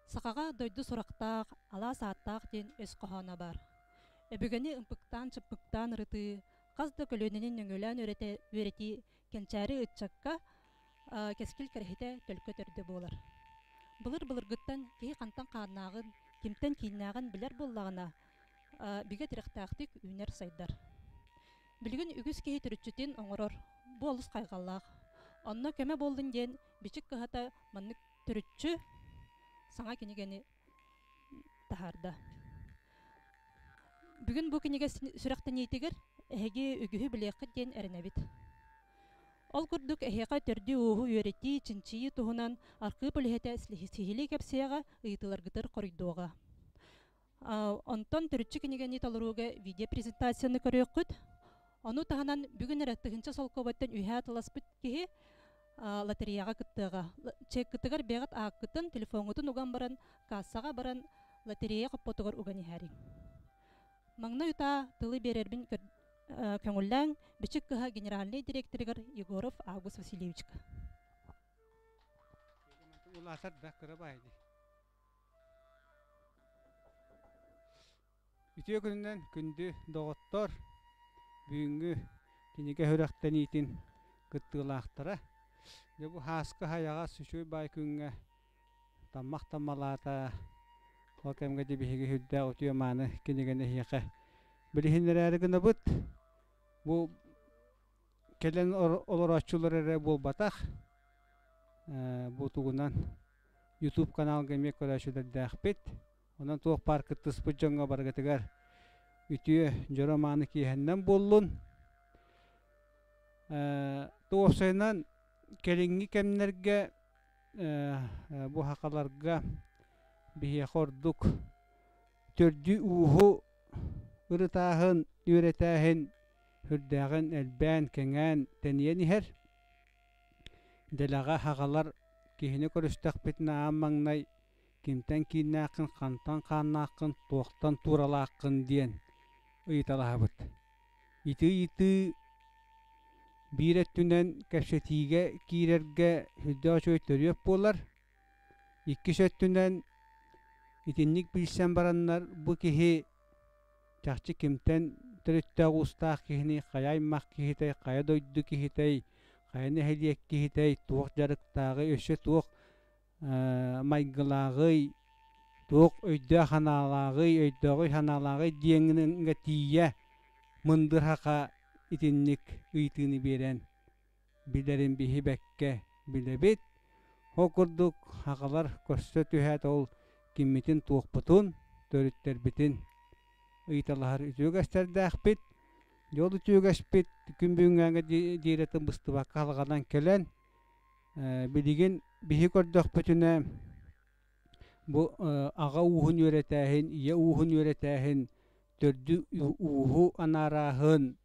Сахаҕа дойду сурахтаах, алаас ааттаах диэн өс хоһооно баар. Өбүгэни ымпыктаан-чымпыктаан ырытыы, хас да көлүөнэни нөҥүөлээн үөрэтии кэнчээри ыччакка кэскил кэрэһитэ төлкө төрдө буолар. Былыр-былыргыттан киһи хантан хааннааҕын, кимтэн кииннээҕин билэр буоллаҕына, бигэ тирэхтээхтик үүнэр-сайдар. Билигин үгүс киһи төрүччүтүн оҥорор, бу олус хайҕаллаах. Онно көмө буоллун диэн Бичик кыһата маннык төрүччү саҥа кинигэни таһаарда. Бүгүн бу кинигэ сүрэхтэниитигэр эһиги үгүһү билиэххит диэн эрэнэбит. Ол курдук эһиэхэ төрдү-ууһу үөрэтии, чинчийии туһунан архыып үлэһитэ сиһилии кэпсиэҕэ, ыйытыыларгытыгар хоруйдуоҕа. Онтон төрүччү кинигэни толорууга видеопрезентацияны көрүөххүт. Ону таһынан бүгүн эрэ тыһыынча солкуобайтан үөһээ атыласпыт киһи лотереяҕа кыттыаҕа. Чеккытыгар бэйэҕит ааккытын, телефоҥҥутун уган баран, кассаҕа баран лотерея хоппотугар уган иһээриҥ. Маҥнай утаа тылы биэрэрбин көҥүллээҥ Бичик кыһа генеральнай директорыгар Егоров Август Васильевичка. Улаатар да кыра баайды. Үтүө күнүнэн күндү доҕоттор, бүгүҥҥү кинигэ сүрэхтэниитин кыттыылаахтара. Дьэ бу һааскы хайаҕас үчүгэй баай күҥҥэ таммах таммалаата. Ол кэмҥэ дьэ биһиги сүрдээх үтүө-мааны кинигэни эһиэхэ билиһиннэрээри гынабыт. Бу кэлэн олорооччулар эрэ буолбатах, бу тугунан YouTube каналга эмиэ көрөөччүлэрдээхпит. Онон туох баар кыттыспыт дьоҥҥо барыгытыгар үтүө дьоро мааны киэһэннэн буоллун. Уопсайынан кэлиҥҥи кэмнэргэ бу сахаларга биһиэхэ ордук төрдү-ууһу ырытааһын, үөрэтээһин сүрдээҕин элбээн, кэҥээн, тэнийэн иһэр. Дэлэҕэ сахалар киһини көрүстэхпитинэ аан маҥнай кимтэн кииннээххин, хантан хааннааххын, туохтан тууралааххын диэн ыйыталаһабыт. Ити ыйытыы биир өттүнэн кэпсэтиигэ киирэргэ сүрдээх үчүгэй төрүөт буолар. Иккис өттүнэн итинник билсэн бараннар бу киһи чахчы кимтэн төрүттээх уустаах киһини хайа аймах киһитэй, хайа дойду киһитэй, хайа нэһилиэк киһитэй, туох дьарыктааҕый, өссө туох майгылааҕый, туох өйдөөх санаалааҕый, өйдөөҕүй санаалааҕый диэҥҥэ тиийэ мындыр саха итинник ыйытыыны биэрэн билэрин биһи бэккэ билэбит. Ол курдук сахалар көрсө түһээт ол киммитин-туохпутун, төрүттэрбитин ыйыталаһар үтүө үгэстэрдээхпит. Дьэ ол үтүө үгэспит күн бүгүҥҥээҥҥэ диэри быстыбакка салҕанан кэлэн билигин биһи көрдөхпүтүнэ бу аҕа ууһун үөрэтээһин, ийэ ууһун үөрэтээһин, төрдү ууһу анаарааһын,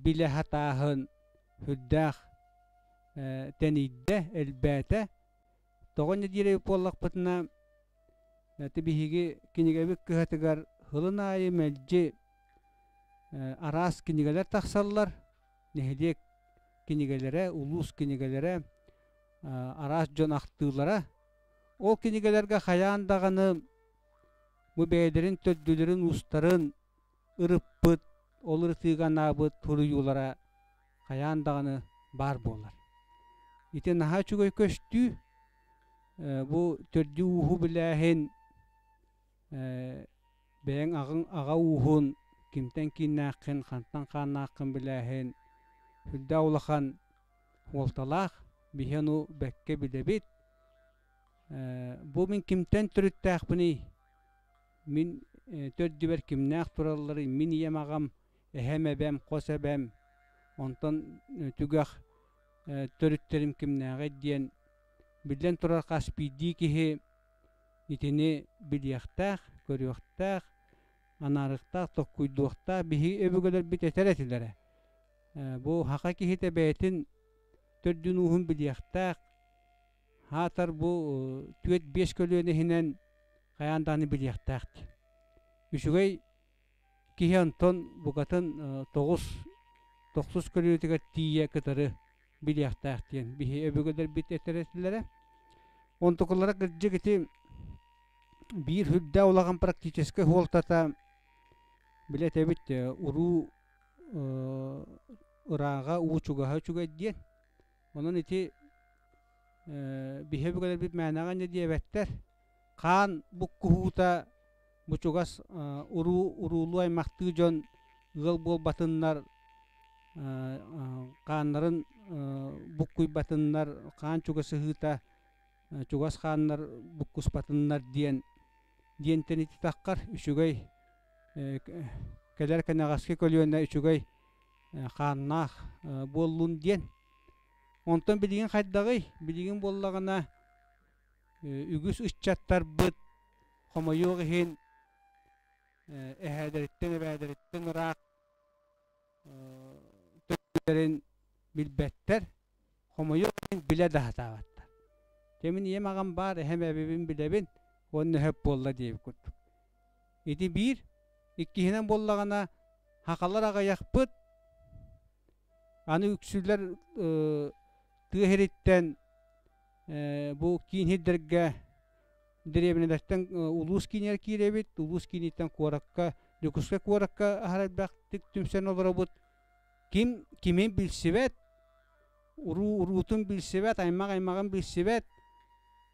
билэ сатааһын сүрдээх тэнийдэ, элбээтэ. Тоҕо инньэ диир эбит буоллахпытына, ити биһиги кинигэбит кыһатыгар сылын аайы мэлдьи араас кинигэлэр тахсаллар. Нэһилиэк кинигэлэрэ, улуус кинигэлэрэ, араас дьон ахтыылара. Ол кинигэлэргэ хайаан даҕаны бу бэйэлэрин төрдүлэрин уустарын ырыппыт, ол ырытыыга анаабыт суруйуулара хайаан даҕаны баар буолар. Ити наһаа үчүгэй көстүү. Бу төрдү-ууһу билээһин бэйэҥ аҕыҥ аҕа ууһун кимтэн кииннээххин, хантан хааннааххын билээһин сүрдээх улахан суолталаах. Биһи ону бэккэ билэбит. Бу мин кимтэн төрүттээхпиний? Мин төрдүбэр кимнээх туралларый? Мин ийэм аҕам, эһэм эбэм, хос эбэм, онтон түгэх төрүттэрим кимнээҕий диэн биллэн турар хас биирдии киһи Итини билиэхтээх, көрүөхтээх, анаарыахтаах, толкуйдуохтаах биһиги өбүгэлэрбит этэр этилэрэ. Бу саха киһитэ бэйэтин төрдүн ууһун билиэхтээх, аатар бу түөрт-биэс көлүөнэ иһинэн хайаан даҕаны билиэхтээх дии. Үчүгэй киһи онтон букатын тоҕус тохсус көлүөнэтигэр тиийэ кытары билиэхтээх диэн биһи өбүгэлэрбит этэр этилэрэ. Онтукалара кырдьык ити. Биир үрдэ улахан практическай суолтата били этэбит уруу ырааҕа уу чугаһа үчүгэй диэн. Онон ити биһи өбүгэлэрбит мээнэҕэ инньэ диэбэттэр. Хаан буккуһуута бу чугас уруу уруулуу аймахтыы дьон ыал буолбатыннар хааннарын буккуйбатыннар хаан чугасыһыыта чугас хааннар буккуспатыннар диэн диэнтэн ититаххар үчүгэй кэлэр кэнэҕэски көлүөнэ үчүгэй хааннаах буоллун диэн. Онтон билигин хайдаҕый? Билигин буоллаҕына үгүс ыччаттарбыт хомойуох иһин эһээлэриттэн эбээлэриттэн ыраах төрүттэрин билбэттэр, хомойуох иһин билэ да сатаабаттар. Дьэ мин ийэм аҕам баар, эһэм эбэбин билэбин уонна сөп буолла диэбит курдук. Ити биир, иккиһинэн буоллаҕына сахалар аҕыйахпыт, аны үксүлэр тыа сириттэн бу киин сирдэргэ дэриэбинэлэртэн улуус киинигэр киирэбит, улуус кииниттэн куоракка, Дьокуускай куоракка аһара элбэхтик түмсэн олоробут. Ким кимин билсибэт, уруу уруутун билсибэт, аймах аймаҕын билсибэт.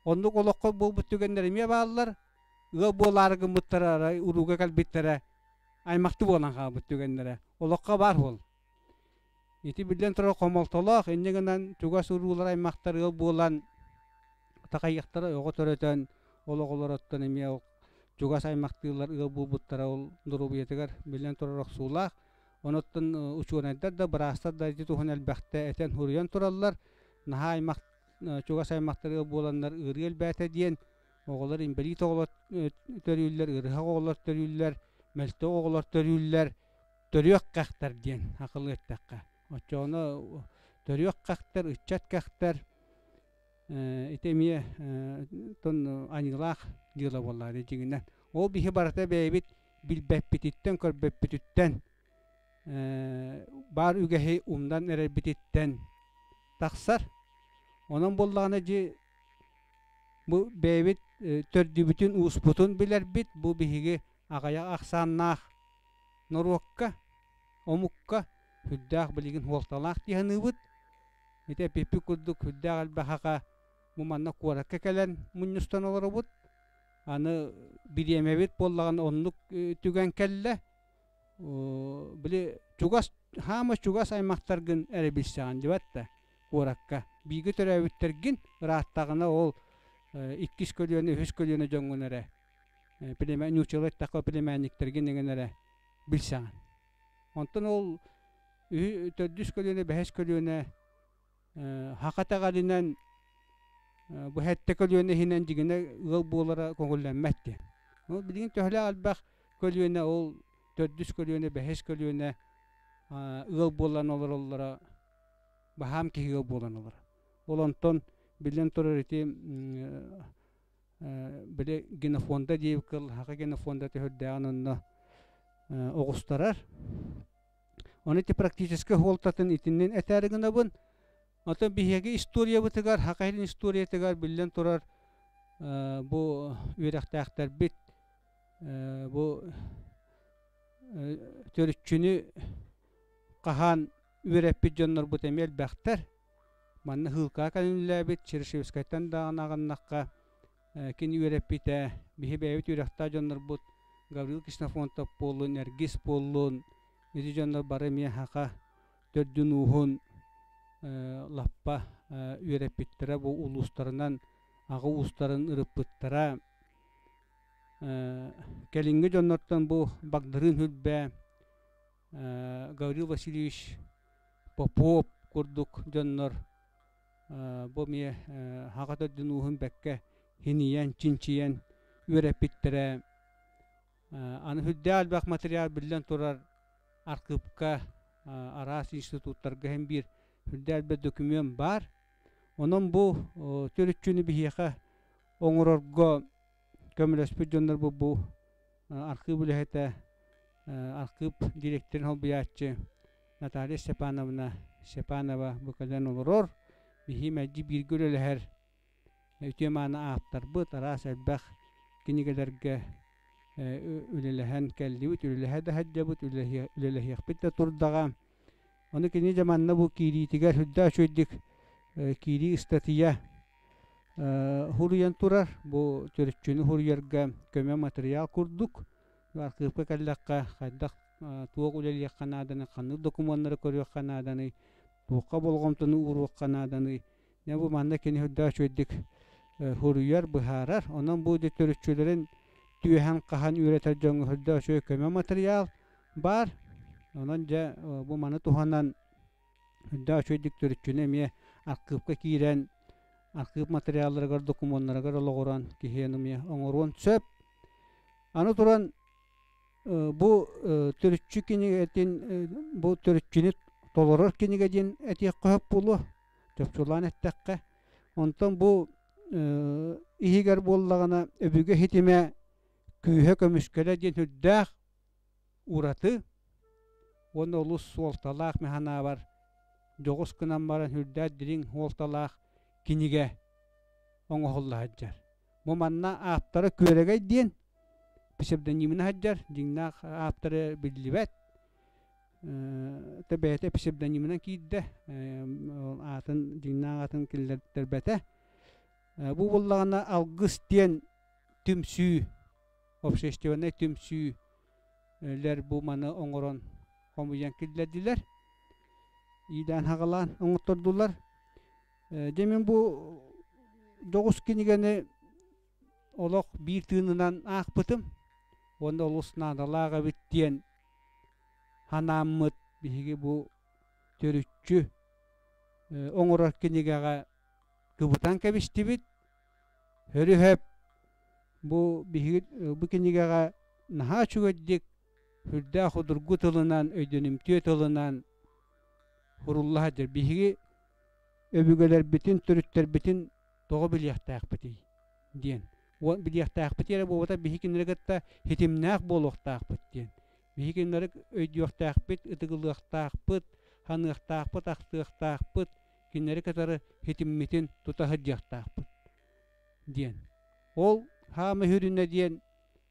Оннук олоххо буолбут түгэннэр эмиэ бааллар. Ыал буолаары гыммыттара, арай урууга кэлбиттэрэ, аймахты буолан хаалбыт түгэннэрэ олоххо баар буол. Ити биллэн турар хомолтолоох, инньэ гынан чугас уруулар аймахтар ыал буолан такайыахтара оҕо төрөтөн, ол оҕолороттон эмиэ ол чугас аймахтыылар ыал буолбуттара ол доруобуйатыгар биллэн турар охсуулаах. Онуттан учуонайдар да, быраастар да ити туһун элбэхтэ этэн суруйан тураллар. Наһаа аймах чугас аймахтар ыал буоланнар ыарыы элбээтэ диэн оҕолор инбэлиит оҕолор төрүүллэр, ыарыһах оҕолор төрүүллэр, мөлтөх оҕолор төрүүллэр. Төрүөх кэхтэр диэн акылы эттэххэ. Оччоҕуна төрүөх кэхтэр, ыччат кэхтэр ити эмиэ тон аньыылаах дьыала буоллаҕа дьиҥинэн. Ол биһи барыта бэйэбит билбэппититтэн, көрбөппүтүттэн баар үгэһи умнан эрэрбититтэн тахсар. Онон буоллаҕына дьи бу бэйэбит төрдүбүтүн, ууспутун билэрбит, бу биһиги аҕыйах ахсааннаах норуокка, омукка сүрдээх билигин суолталаах дии саныыбыт. Ити эппиппит курдук сүрдээх элбэх саха бу манна куоракка кэлэн мунньустан олоробут. Аны бириэмэбит буоллаҕына оннук түгэн кэллэ. Били чугас хаама чугас аймахтаргын эрэ билсэҕин дибэт да куоракка. Бииргэ төрөөбүттэргин ырааттаҕына ол иккис көлүөнэ, үһүс көлүөнэ дьоҥҥун эрэ нууччалыы эттэххэ племянниктэргин эҥин эрэ билсэҕин. Онтон ол төрдүс көлүөнэ, бэһис көлүөнэ саха итэҕэлинэн бу сэттэ көлүөнэ иһинэн дьиҥинэ ыал буолара көҥүллэммэт диэн. Ол билигин төһөлөөх элбэх көлүөнэ ол төрдүс көлүөнэ, бэһис көлүөнэ ыал буолан олороллоро баһаам киһи ыал буолан олорор. Ол онтон биллэн турар ити били генофонда диэбит кыл саха генофонда төһөрдөөҕүн онно оҕустарар. Ону ити практическай суолтатын итиннин этээри гынабын. Оттон биһиги историябытыгар, саха сирин историятыгар биллэн турар бу үөрэхтээхтэрбит бу төрүччүнү хаһан үөрэппит дьоннорбут эмиэ элбэхтэр. Манна Һыылкаҕа кэлинлээбит Черышевскайтан даҕаны аҕыннахха кини үөрэппитэ биһи бэйэбит үөрэхтээх дьоннорбут Гаврил Ксенофонтов буоллун, Эргис буоллун, ити дьоннор бары эмиэ саха төрдүн ууһун лаппа үөрэппиттэрэ бу улуустарынан аҕа уустарын ырыппыттара. Кэлиҥҥи дьоннортон бу Багдарыын Хүлбэ, Гаврил Васильевич Попов курдук дьоннор бу эмиэ саха төрдүн ууһун бэккэ хинийэн, чинчийэн үөрэппиттэрэ. Аны сүрдээх элбэх материал биллэн турар архыыпка араас институттарга иһин биир сүрдээх элбэх документ баар. Онон бу төрүччүнү биһиэхэ оҥорорго көмөлөспүт дьоннор бу архыып үлэһитэ, архыып директорын солбуйааччы Наталья Степановна Степанова бу кэлэн олорор. Биһи мэлдьи бииргэ үлэлэһэр үтүө мааны ааптарбыт, араас элбэх кинигэлэргэ үлэлэһэн кэллибит, үлэлэһэ да сылдьабыт, үлэлэһиэхпит да турдаҕа. Ону кини дьэ манна бу киириитигэр сүрдээх үчүгэйдик киирии ыстатыйа суруйан турар. Бу төрүччүнү суруйарга көмө матырыйаал курдук. Архыыпка кэллэххэ хайдах туох үлэлиэххэ нааданый, ханнык докумуоннары көрүөххэ нааданый, туохха болҕомтону ууруохха нааданый. Дьэ бу манна кини сүрдээх үчүгэйдик суруйар, быһаарар. Онон бу төрүччүлэрин түөһэн хаһан үөрэтэр дьоҥҥо сүрдээх үчүгэй көмө матырыйаал баар. Онон дьэ бу маны туһанан сүрдээх үчүгэйдик төрүччүнү эмиэ архыыпка киирэн архыып материалларыгар, докумуоннарыгар олоҕуран киһи эмиэ оҥоруон сөп. Аны туран бу төрүччү кинигэтин бу төрүччүнү толорор кинигэ диэн этиэххэ сөп буолуо, чопчулаан эттэххэ. Онтон бу иһигэр буоллаҕына өбүгэ ситимэ күүһэ көмүскэлэ диэн сүрдээх ураты уонна олус суолталаах мин санаабар дьоҕус гынан баран сүрдээх дириҥ суолталаах кинигэ оҥоһулла сылдьар. Бу манна ааптара Күөрэгэй диэн псевдонимына сылдьар, дьиҥнээх ааптара биллибэт. Бэйэтэ псевдонимынан киирдэ, аатын дьиҥнээх аатын киллэртэрбэтэ. Бу буоллаҕына Алгыс диэн түмсүү, общественнай түмсүүлэр бу маны оҥорон хомуйан киллэрдилэр. Иилээн-хаҕалаан оҥоттордулар. Дьэ мин бу дьоҕус кинигэни олох биир тыынынан аахпытым уонна олус наадалаах эбит диэн санааммыт биһиги бу төрүччү оҥорор кинигэҕэ кыбытан кэбистибит. Өрүһөп бу биһиги бу кинигэҕэ наһаа үчүгэйдик сүрдээх судургу тылынан, өйдөнүмтүө тылынан сурулла сылдьар. Биһиги өбүгэлэрбитин, төрүттэрбитин тоҕо билиэхтээхпитий диэн. Билиэхтээхпит эрэ буолбата биһи кинилэри кытта ситимнээх буолуохтаахпыт диэн. Биһи кинилэри өйдүөхтээхпит, ытыгылыахтаахпыт, саныахтаахпыт, ахтыахтаахпыт, кинилэри кытары ситиммитин тута сылдьыахтаахпыт диэн. Ол хаама сүрүнэ диэн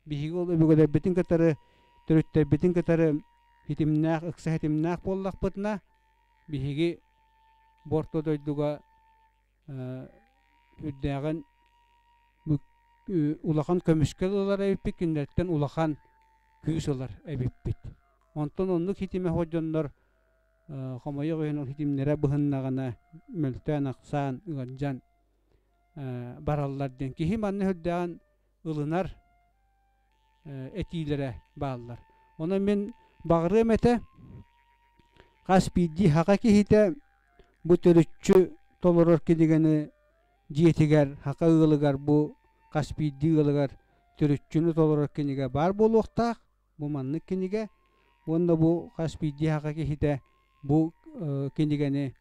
биһиги ол өбүгэлэрбитин кытары, төрүттэрбитин кытары ситимнээх, ыкса ситимнээх буоллахпытына, биһиги бу орто дойдуга үрдээҕин улахан көмүскэл ылар эбиппит, кинилэртэн улахан күүс ылар эбиппит. Онтон оннук ситимэ суох дьоннор хомойуох иһин ол ситимнэрэ быһыннаҕына мөлтөөн-ахсаан, ыалдьан бараллар диэн киһи манна үрдээҕин ылынар этиилэрэ бааллар. Онон мин баҕарыам этэ хас биирдии саха киһитэ бу төрүччү толорор кинигэни дьиэтигэр, саха ыалыгар бу хас биирдии ыалыгар төрүччүнү толорор кинигэ баар буолуохтаах. Бу маннык кинигэ уонна бу хас биирдии саха киһитэ бу кинигэни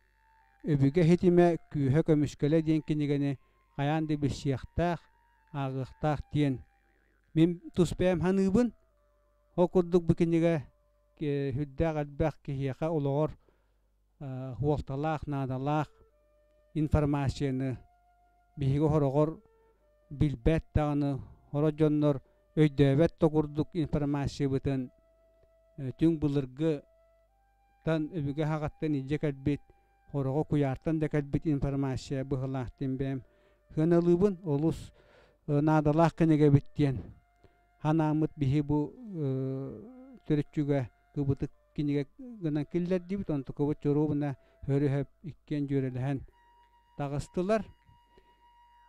Өбүгэ ситимэ күүһэ көмүскэлэ диэн кинигэни хайаан да билсиэхтээх, ааҕыахтаах диэн мин тус бэйэм саныыбын. Ол курдук бу кинигэ сүрдээх элбэх киһиэхэ олоҕор суолталаах, наадалаах информацияны биһиги сороҕор билбэт даҕаны, сорох дьоннор өйдөөбөт да курдук информациябытын түҥ былыргы тан өбүгэ саҕаттан илдьэ кэлбит, сороҕо куйаартан да кэлбит информация быһылаах диэн бэйэм сыаналыыбын. Олус наадалаах кинигэбит диэн санааммыт биһи бу төрүччүгэ кыбытык кинигэ гынан киллэрдибит. Онтукабыт чоруобуна өрүһөп иккиэн дьүөрэлэһэн таҕыстылар.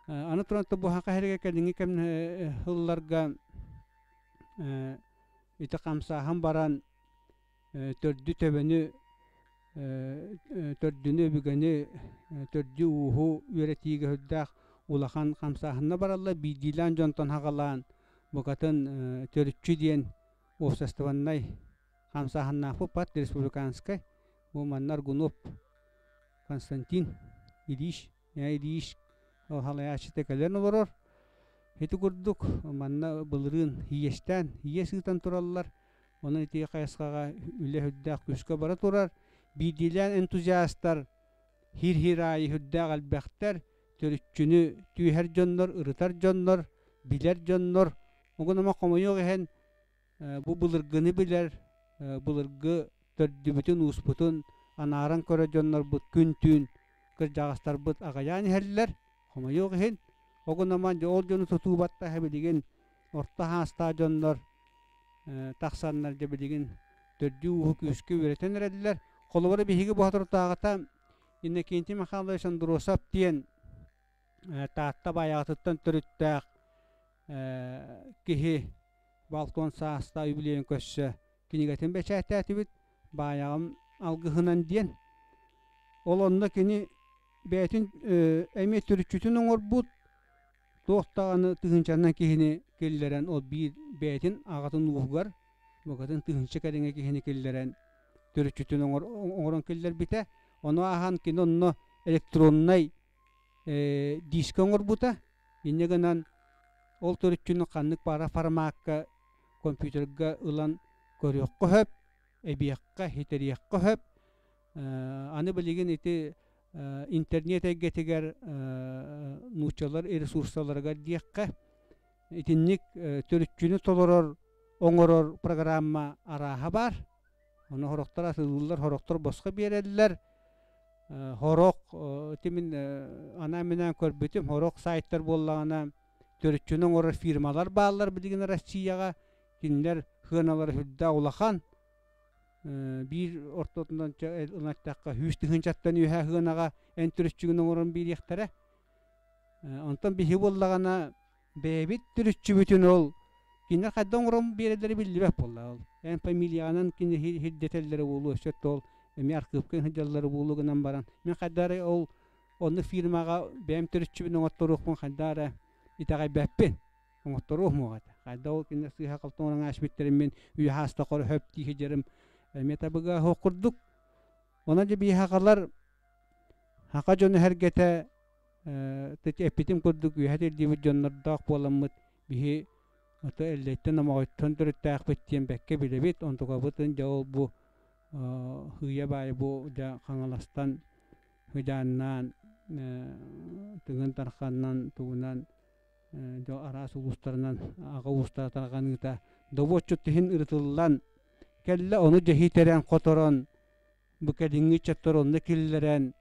Аны туран бу саха сиригэр кэлиҥҥи кэм сылларга ити хамсааһын баран төрдү төбөнү төрдүнү өбүгэни төрдү ууһу үөрэтиигэ сүрдээх улахан хамсааһынна бараллар биирдиилээн дьонтон саҕалаан букатын төрүччү диэн уопсастыбаннай хамсааһыннаахпыт пат республиканскай бу манна Аргунов Константин Ильич Ильич салайааччыта кэлэн олорор ити курдук манна былырыын иэстээн иэс ыытан тураллар. Онон ити хайысхаҕа үлэ сүрдээх күүскэ бара турар. Биирдиилээн энтузиастар хир-хир аайы сүрдээх элбэхтэр, төрүччүнү түһэр дьоннор, ырытар дьоннор, билэр дьоннор ону хомойуох иһин бу былыргыны билэр, былыргы төрдүбүтүн-ууспутун анааран көрөр дьоннорбут күн-түүн кырдьаҕастарбыт аҕыйаан иһэллэр. Хомойуох иһин, огунаман ол дьону тутуу баттаһа билигин орто хаастаах дьоннор тахсаннар дьэ билигин төрдүү-ууһу күүскэ үөрэтэн эрэллэр. Холобура биһиги бу соторутааҕыта Иннокентий Михайлович Андросов диэн Таатта Баайаҕатыттан төрүттээх киһи балкон саастаах үбүлүөйүн көрсө кинигэтин бэчээттээтибит Баайаҕам алгыһынан диэн. Ол онно кини бэйэтин эмиэ төрүччүтүн оҥорбут туох даҕаны тыһыынчанан киһини киллэрэн ол биир бэйэтин аҕатын ууһугар букатын тыһыынча кэриҥэ киһини киллэрэн төрүччүтүн оҥорон киллэрбитэ. Ону ааһан кини онно электроннай диискэ оҥорбута. Инньэ гынан ол төрүччүнү ханнык баара формакка компьютерга ылан көрүөххэ сөп, эбиэххэ, хитэриэххэ сөп. Аны билигин ити интернет эйгэтигэр нууччалар ресурсаларыгар диэххэ итинник төрүччүнү толорор, оҥорор программа арааһа баар. Ону сорохтор атыылыыллар, сорохтор босхо биэрэллэр. Сорох ити мин анаан-минээн көрбүтүм, сорох сайтар буоллаҕына төрүччүнү оҥорор фирмалар бааллар билигин Россияҕа. Кинилэр сыаналара сүрдээх улахан. Биир ортотунан ылан эттэххэ, 100 тыһыынчаттан үөһэ сыанаҕа эн төрүччүгүн оҥорон биэриэхтэрэ. Онтон биһи буоллаҕына бэйэбит төрүччүбүтүн ол кинилэр хайдах оҥорон биэрэллэрэ биллибэт буолла ол. Эн фамилияҕынан кини сирдэтэллэрэ буолуо, өссө ол эмиэ архыыпка сылдьаллара буолуо гынан баран мин хайдах эрэ ол онно фирмаҕа бэйэм төрүччүбүн оҥотторуохпун хайдах эрэ итэҕэйбэппин. Оҥотторуох муоҕа этэ. Хайдах ол кинилэр сыыһа-халты оҥорон ааспыттарын мин үйэ хааста хоро хөп дии сылдьарым эмиэ табыгаһа суох курдук. Онон дьэ биһиэхэ саха дьоно сэргэтэ эппитим курдук үөһэ тирдибит дьоннордоох буоламмыт биһи ото Эллэйтэн Омоҕойтон төрүттээхпит диэн бэккэ билэбит. Онтукабытын дьэ ол бу сыыйа баайы бу дьэ Хаҥаластан Хыдьааннаан Тыгын Тарханнан тугунан дьэ араас улуустарынан аҕа уустара тарҕаныыта добуоччут иһин ырытыллан кэллэ ону дьэһиитэрэн хоторон бу кэлиҥҥи ыччаттар онно киллэрэн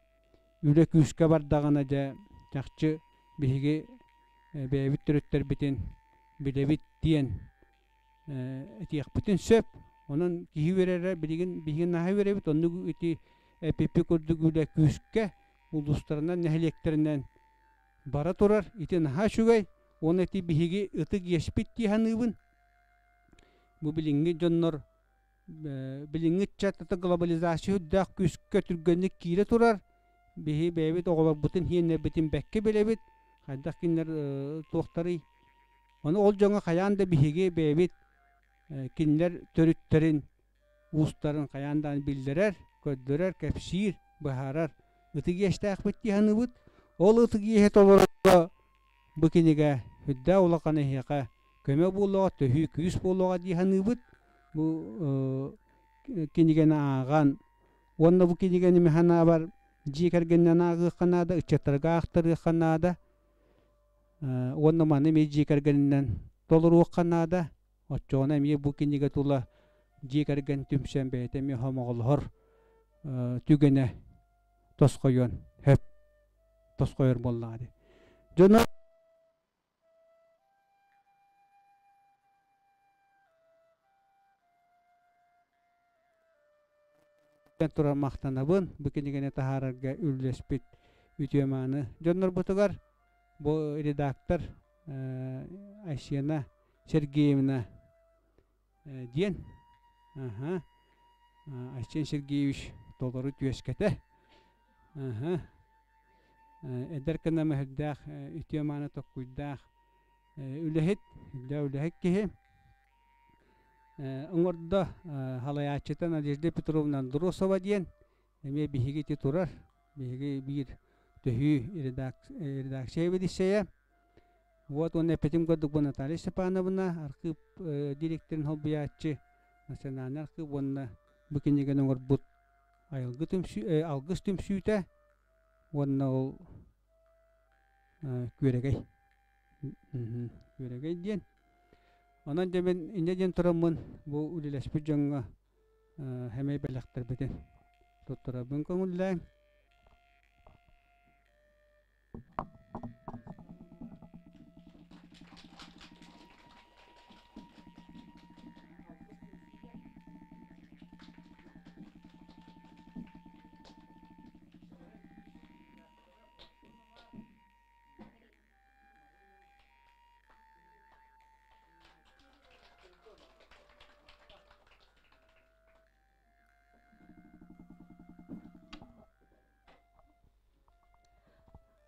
үлэ күүскэ бардаҕына дьэ чахчы биһиги бэйэбит төрүттэрбитин билэбит диэн этиэхпитин сөп. Онон киһи үөрэрэ билигин биһиги наһаа үөрэбит оннук ити эпипи курдук үлэ күүскэ улуустарынан нэһилиэктэринэн бара турар. Ити наһаа үчүгэй. Уонна ити биһиги ытык иэспит дии саныыбын. Бу билиҥҥи дьоннор билиҥҥи ыччат глобализация үрдээх күүскэ түргэнник киирэ турар. Биһи бэйэбит оҕолорбутун хиэннэрбитин бэккэ билэбит. Хайдах кинилэр туохтарый? Ону ол дьоҥҥо хайаан да биһиги бэйэбит кинилэр төрүттэрин, уустарын хайаан даҕаны биллэрэр, көрдөрөр, кэпсиир, быһаарар ытык иэстээхпит дии саныыбыт. Ол ытык иэһи толорорго бу кинигэ үрдээх улахан эһиэхэ көмө буолуоҕа, төһүү күүс буолуоҕа дии саныыбыт. Бу кинигэни ааҕан уонна бу кинигэни мин санаабар дьиэ кэргэнинэн ааҕыахха наада, ыччаттарга аахтарыахха наада уонна маны эмиэ дьиэ кэргэнинэн толоруохха наада. Оччоҕуна эмиэ бу кинигэ тула дьиэ кэргэн түмсэн бэйэтэ эмиэ сомоҕолоһор түгэнэ тосхойуон сөп тосхойор буоллаҕа дии. Дьоно туран махтанабын бу кинигэни таһаарарга үллэспит үтүө-мааны дьоннорбутугар бу редактор Айсена Сергеевна диэн Айсен Сергеевич толору түөскэтэ эдэр гына мөһүрдээх үтүө-мааны токкуйдаах үлэһит үлэһит киһи оҥордо салайааччыта Надежда Петровна Андросова диэн эмиэ биһиги ити турар биһиги биир төһүү редакция сэбиэдиссэйэ вот уонна эппитим курдук бу Наталья Степановна архыып директорын солбуйааччы национальнай архыып уонна бу кинигэни оҥорбут айылгы түмсүү алгыс түмсүүтэ уонна ол күөрэгэй. Үөрэгэй диэн. Онон дьэ мин инньэ диэн тураммын бу үлэлэспит дьоҥҥо хэмэй бэлэхтэрбитин туттарабын көҥүллээҥ.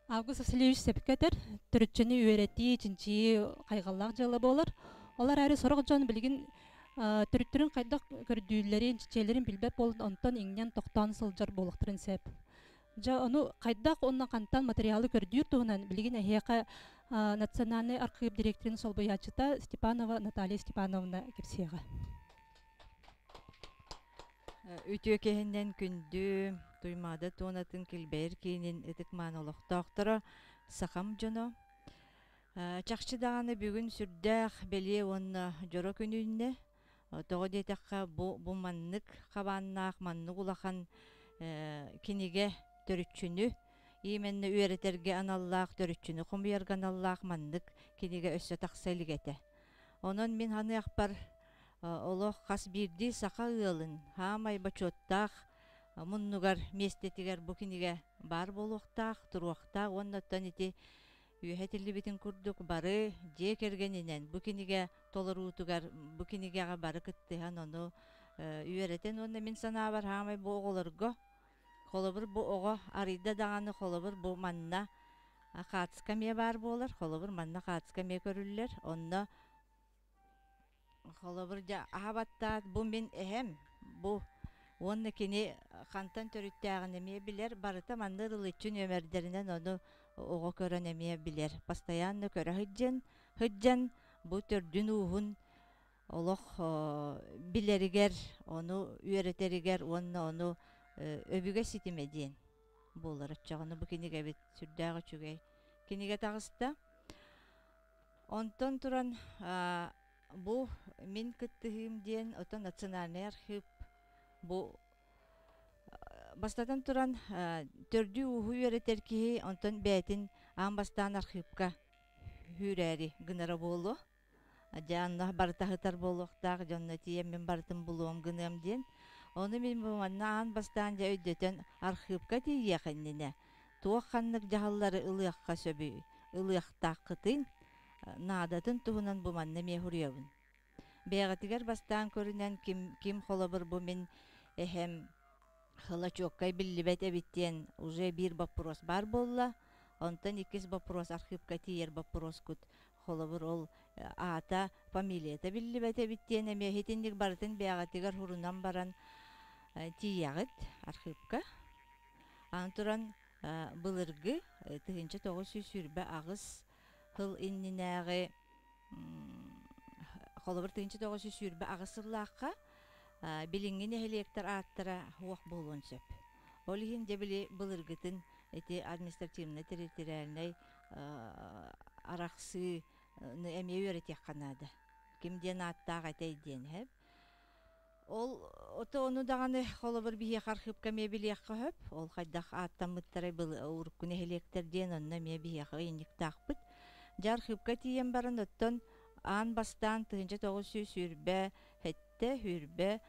Август Васильевич сөпкө этэр, төрүччүнү үөрэтии, чинчийии хайҕаллаах дьыала буолар. Ол эрээри сорох дьон билигин төрүттэрин хайдах көрдүүллэрин, чинчийэллэрин билбэт буолан, онтон иҥнэн, тохтоон сылдьар буолуохтарын сөп. Дьэ, ону хайдах уонна хантан материалы көрдүүр туһунан билигин эһиэхэ Национальнай архыып директорын солбуйааччыта Степанова Наталья Степановна кэпсиэҕэ. Үтүө киһинэн күндү Туймаада туонатын килбэйэр киинин ытык-мааны олохтоохторо, сахам дьоно. Чахчы даҕаны бүгүн сүрдээх бэлиэ уонна дьоро күн үүннэ. Тоҕо диэтэххэ, бу маннык хабааннаах, маннык улахан кинигэ төрүччүнү именно үөрэтэргэ аналлаах, төрүччүнү хомуйарга аналлаах маннык кинигэ өссө тахса илик этэ. Онон мин саныахпар, олох хас биирдии саха ыалын хаамай бочуоттаах муннугар миэстэтигэр бу кинигэ баар буолуохтаах, туруохтаах уонна оттон ити үөһэ этиллибитин курдук бары дьиэ кэргэнинэн бу кинигэ толоруутугар бу кинигэҕэ бары кыттыһан ону үөрэтэн уонна мин санаабар хаамай бу оҕолорго холобур бу оҕо арыйда даҕаны холобур бу манна хаацка эмиэ баар буолар холобур манна хаацка эмиэ көрүллэр онно холобур дьэ аһа баттаат бу мин эһэм бу уонна кини хантан төрүттээҕин эмиэ билэр барыта манна ырылыччы нүөмэрдэринэн ону оҕо көрөн эмиэ билэр постоянно көрө сылдьан сылдьан бу төрдүн ууһун олох билэригэр ону үөрэтэригэр уонна ону өбүгэ ситимэ диэн буолар оччоҕуна бу кинигэбит сүрдээх үчүгэй кинигэ таҕыста Онтон туран бу мин кыттыһыым диэн оттон национальнай архыып бу бастатан туран төрдү-ууһу үөрэтэр киһи онтон бэйэтин аан бастаан архыыпка үүрээри гынара буолуо. Дьэ онно барыта сытар буолуохтаах дьонно тиийэн мин барытын булуом гыныам диэн. Ону мин бу манна аан бастаан дьэ өйдөтөн архыыпка тиийиэх иннинэ туох ханнык дьаһаллары ылыахха сөбүй, ылыахтааххытын, наадатын туһунан бу манна эмиэ суруйабын. Бэйэҕитигэр бастаан көрүнэн ким, ким холобур бу мин эһэм хылачуоккай биллибэт эбит диэн уже биир боппуруос баар буолла. Онтон иккис боппуруос архыыпка тиийэр боппуруоскут холобур ол аата, фамилията биллибэт эбит диэн эмиэ итинник барытын бэйэҕитигэр сурунан баран тиийэҕит архыыпка. Аны туран былыргы 1928 сыл иннинээҕи холобур 1928 сыллаахха билиҥҥи нэһилиэктэр ааттара суох буолуон сөп. Ол иһин дьэ били былыргытын ити административно-территориальнай арахсыыны эмиэ үөрэтиэххэ наада. Ким диэн ааттаах этэй диэн иһэп. Ол ото ону даҕаны холобур биһиэхэ архыыпка эмиэ билиэххэ сөп. Ол хайдах ааттаммыттарай урукку нэһилиэктэр диэн онно эмиэ биһиэхэ ыйынньыктаахпыт. Дьэ архыыпка тиийэн баран оттон аан бастаан 1927 28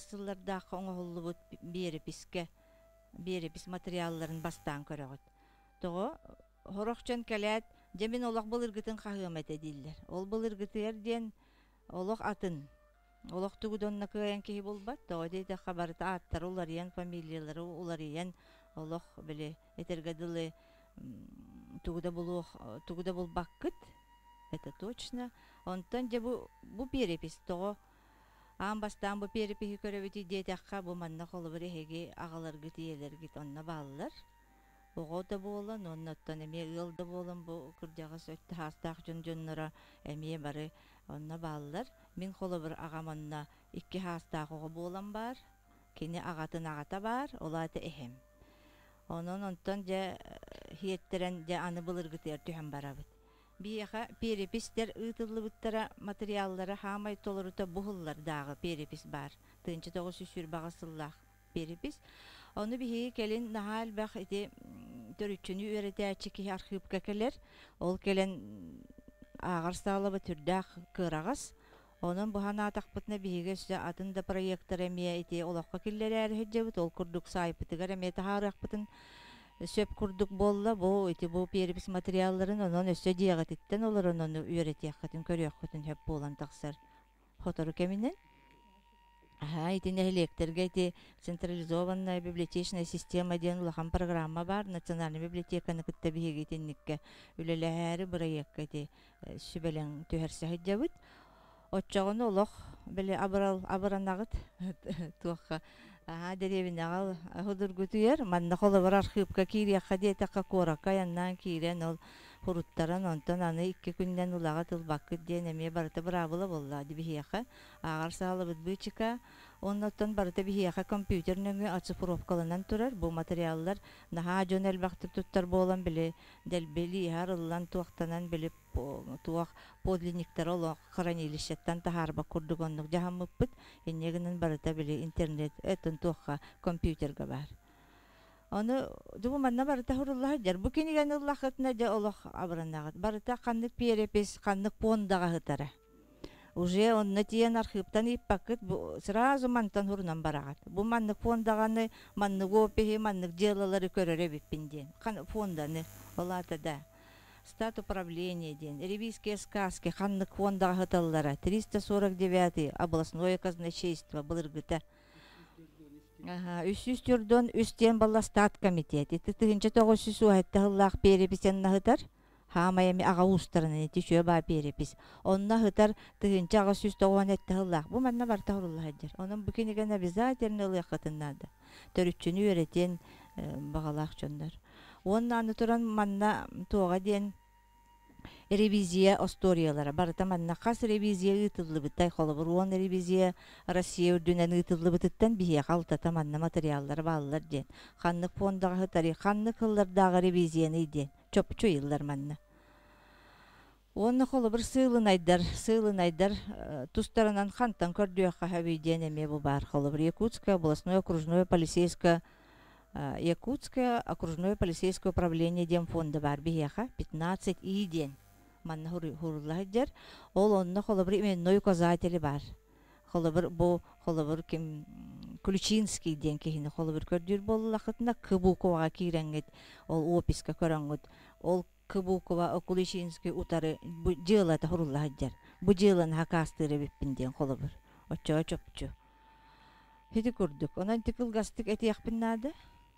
сыллардаахха оҥоһуллубут биэрэпискэ биэрэпис материалларын бастаан көрөҕүт. Тоҕо? Сорох дьон кэлээт, дьэ мин олох былыргытын хаһыам этэ дииллэр. Ол былыргытыгар диэн олох атын. Олох тугу да онно кыайан киһи булбат. Тоҕо диэтэххэ барыта ааттара уларыйан, фамилиялара уларыйан, олох били этэргэ дылы тугу да булуох, тугу да булбаккыт. Это точно. Онтон дьэ бу перепись тоҕо аан бастаан бу перепиһи көрөбүт диэтэххэ, бу манна холобур эһиги аҕаларгыт, ийэлэргит онно бааллар. Оҕо да буолан уонна оттон эмиэ ыал да буолан бу кырдьаҕас өттө саастаах дьон дьонноро эмиэ бары онно бааллар. Мин холобур аҕам онно икки саастаах оҕо буолан баар. Кини аҕатын аҕата баар, ол аата эһэм. Онон онтон дьэ иэттэрэн дьэ аны былыргытыгар түһэн барабыт. Биһиэхэ переписьтэр ыытыллыбыттара, материаллара хаамай толорута бу сыллардааҕы перепись баар. 1928 сыллаах перепись. Ону биһиги кэлин наһаа элбэх ити төрүччүнү үөрэтээччи киһи архыыпка кэлэр. Ол кэлэн ааҕар саалабыт сүрдээх кыараҕас. Онон бу санаатахпытына биһиги өссө атын да проектары эмиэ ити олоххо киллэрээри сылдьабыт. Ол курдук саайпытыгар эмиэ таһаарыахпытын сөп курдук буолла. Бу ити бу перепись материалларын онон өссө дьиэҕититтэн олорон ону үөрэтиэххитин, көрүөххүтүн сөп буолан тахсар сотору кэминэн. Аһаа, ити нэһилиэктэргэ ити централизованная библиотечная система диэн улахан программа баар. Национальнай библиотеканы кытта биһиги итинниккэ үлэлэһээри бырайыакка ити сүбэлэҥ түһэрсэ сылдьабыт. Оччоҕуна олох били абырал абыранаҕыт туохха аһаа дэриэбинэҕэ судургутуйар. Манна холобур архыыпка киириэххэ диэтэххэ куоракка айаннаан киирэн ол хуруттаран онтон аны икки күнүнэн улаҕа ылбаккыт диэн эмиэ барыта быраабыла буолла биһиэхэ. Ааҕар саалабыт быычыка. Оннуттан барыта биһиэхэ компьютер нөҥүө оцифровкаланан турар. Бу материаллар наһаа дьон элбэхтик туттар буолан били дэлби лииһэ арыллан туохтанан били туох подлинниктары олох хранилищеттан таһаарбат курдук оннук дьаһаммыппыт. Инньэ гынан барыта били интернет өттүн туохха компьютерга баар. Ону дубу манна барыта хурулла сылдьар. Бу кинигэни ыллаххытына дьэ олох абыранаҕыт. Барыта ханнык перепись, ханнык пуондаҕа сытара. Уже онно тиийэн архыыптан ыйыппаккыт, бу сразу мантан хурунан бараҕыт. Бу маннык фондаҕаны, маннык опиһи, маннык дьыалалары көрөр эбиппин диэн. Фонданы, ол аата да. Стат управление диэн, ревизские сказки ханнык фондаҕа сыталлара, 349 областное казначейство былыргыта. 343 диэн балла стат комитет. Ити 1997 сыллаах переписен наһытар. Хаамай эми аҕа уустарынан ити үчүгэй баа перепись. Онно ыһытар 1897 сыллаах. Бу манна барыта сурулла сылдьар. Онон бу кинигэни обязательно ылыаххытын наада. Төрүччүнү үөрэтиэн баҕалаах дьоннор. Уонна аны туран манна туоҕа диэн ревизия остуоруйалара барыта манна хас ревизия ыытыллыбытай холобур уон ревизия Россия үрдүнэн ыытыллыбытыттан биһиэхэ алтата манна материаллар бааллар диэн ханнык фондаҕа сытарый ханнык сыллардааҕы ревизияный диэн чопчу ыйыллар манна. Уонна холобур сыылынайдар, сыылынайдар тустарынан хантан көрдүөххэ сөбүй диэн эмиэ бу баар. Холобур Якутское областное окружное полицейское Якутское окружное полицейское управление диэн фонда баар биһиэхэ 15 И диэн манна хурулла сылдьар. Ол онно холобур именной указатели баар. Холобур бу холобур ким Ключинский диэн киһини холобур көрдүүр буоллаххытына К букваҕа киирэҥҥит ол описка көрөҥҥүт ол К буква Ключинский утары бу дьыалата хурулла сылдьар. Бу дьыаланы хакаастыыр эбиппин диэн холобур. Оччоҕо чопчу. Ити курдук. Онон ити кылгастык этиэхпин наада.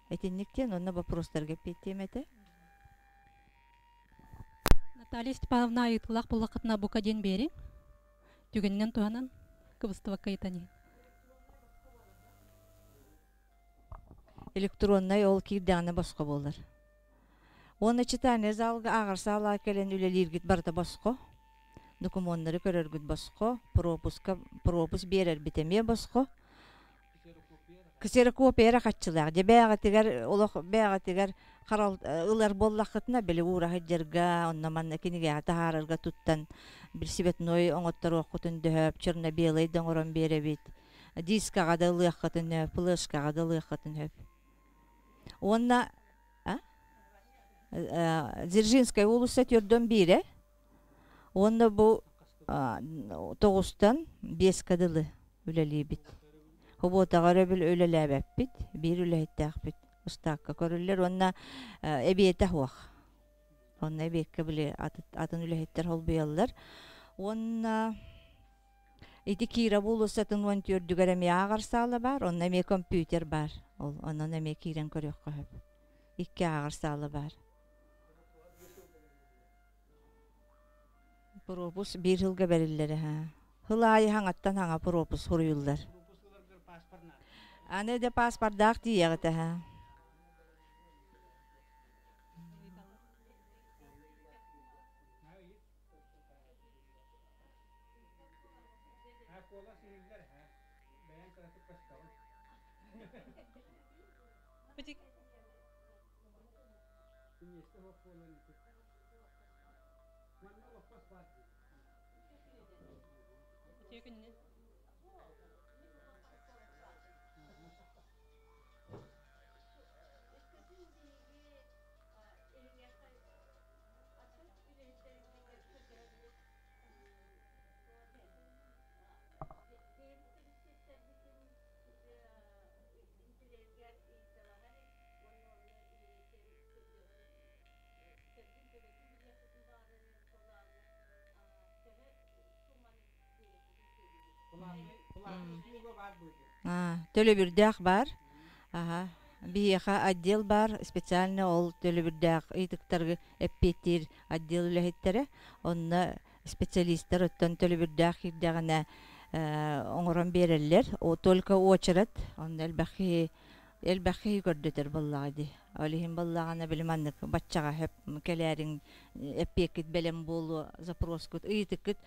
Этинник диэн онно вопростарга эппиэттиэм этэ. Наталья Степановна ыйытыылаах буоллаххытына бука диэн биэриҥ. Түгэнинэн туһанан кыбыстыбакка ыйытан иһин. Электроннай ол киирдэҕинэ босхо буолар. Уонна читальный залга ааҕар саалаҕа кэлэн үлэлииргит барыта босхо. Докумуоннары көрөргүт босхо, пропуска пропуск биэрэрбит эмиэ босхо. Ксерокопия эрэ хаччылаах. Дьэ бэйэҕитигэр олох бэйэҕитигэр харал ылар буоллаххытына били уура сылдьарга, онно манна кинигэҕэ таһаарарга туттан билсибэтной оҥотторуоххутун дөһөп, черно-белый да оҥорон биэрэбит. Дискаҕа да ылыаххытын сөп, флешкаҕа да ылыаххытын сөп. Уонна Дзержинская уулусса төрдөн биирэ. Уонна бу тоҕустан биэскэ дылы үлэлиибит. Субуотаҕа өрөбүл үлэлээбэппит, биир үлэһиттээхпит ыстаакка көрүллэр уонна эбиэтэ суох. Онно эбиэккэ били атын үлэһиттэр холбуйаллар. Уонна ити Киров уулуссатын уон түөрдүгэр эмиэ ааҕар саала баар, онно эмиэ компьютер баар. Ол онон эмиэ киирэн көрүөххэ сөп. Икки ааҕар саала баар. Пропуск биир сылга бэриллэр аһа. Сыл аайы хаҥаттан хаҥа пропуск суруйуллар. Аны да паспордаах тиийэҕит аһа. Үтүө күнүнэн. Төлөбүрдээх баар. Аха. Биһиэхэ отдел баар, специально ол төлөбүрдээх ыйытыктарга эппиэттиир отдел үлэһиттэрэ. Онно специалистар оттон төлөбүрдээх киирдэҕинэ оҥорон биэрэллэр. Только уочарат, онно элбэх киһи элбэх киһи көрдөтөр буоллаҕа дии. Ол иһин буоллаҕына били маннык баччаҕа сөп кэлээриҥ эппиэккит бэлэм буолуо, запроскут, ыйытыккыт,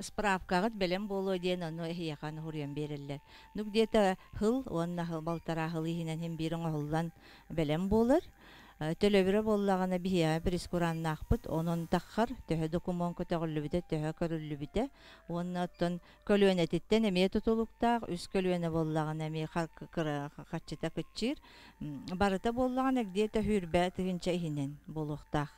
справкаҕыт бэлэм буолуо диэн ону эһиэхэ суруйан биэрэллэр. Ну где-то сыл уонна сыл балтараа сыл иһинэн син биир оҥоһуллан бэлэм буолар. Төлөбүрэ буоллаҕына биһиэхэ прейскураннаахпыт, онон таххар төһө докумуон көтөҕүллүбүтэ, төһө көрүллүбүтэ уонна оттон көлүөнэтиттэн эмиэ тутулуктаах, үс көлүөнэ буоллаҕына эмиэ харчыта кыччыыр. Барыта буоллаҕына где-то сүүрбэ тыһыынча иһинэн буолуохтаах.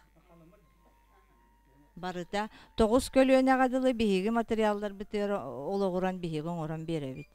Барыта тоҕус көлүөнэҕэ дылы биһиги материалларбытыгар олоҕуран биһиги оҥорон биэрэбит.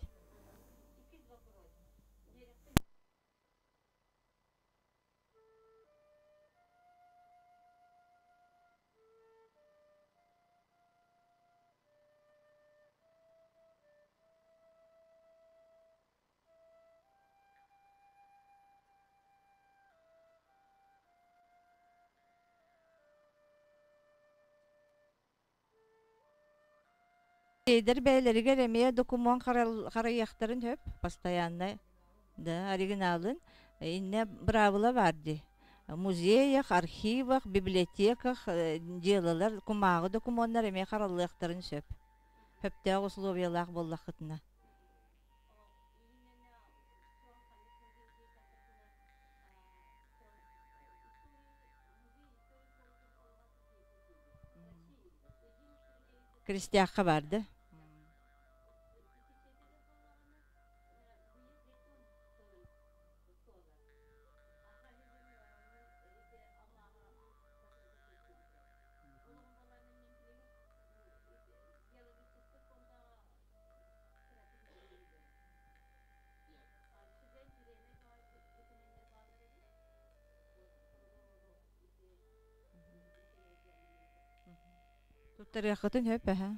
Эдэр бэйэлэригэр эмиэ докумуон харайыахтарын сөп, постоянно да оригиналын. Иннэ быраабыла баар дии. Музейах, архивах, библиотеках дьыалалар, кумааҕы докумуоннар эмиэ хараллыахтарын сөп. Сөптөөх условиялаах буоллаххытына. Крестяхха бар да? Туттарыаххытын сөп эһэ.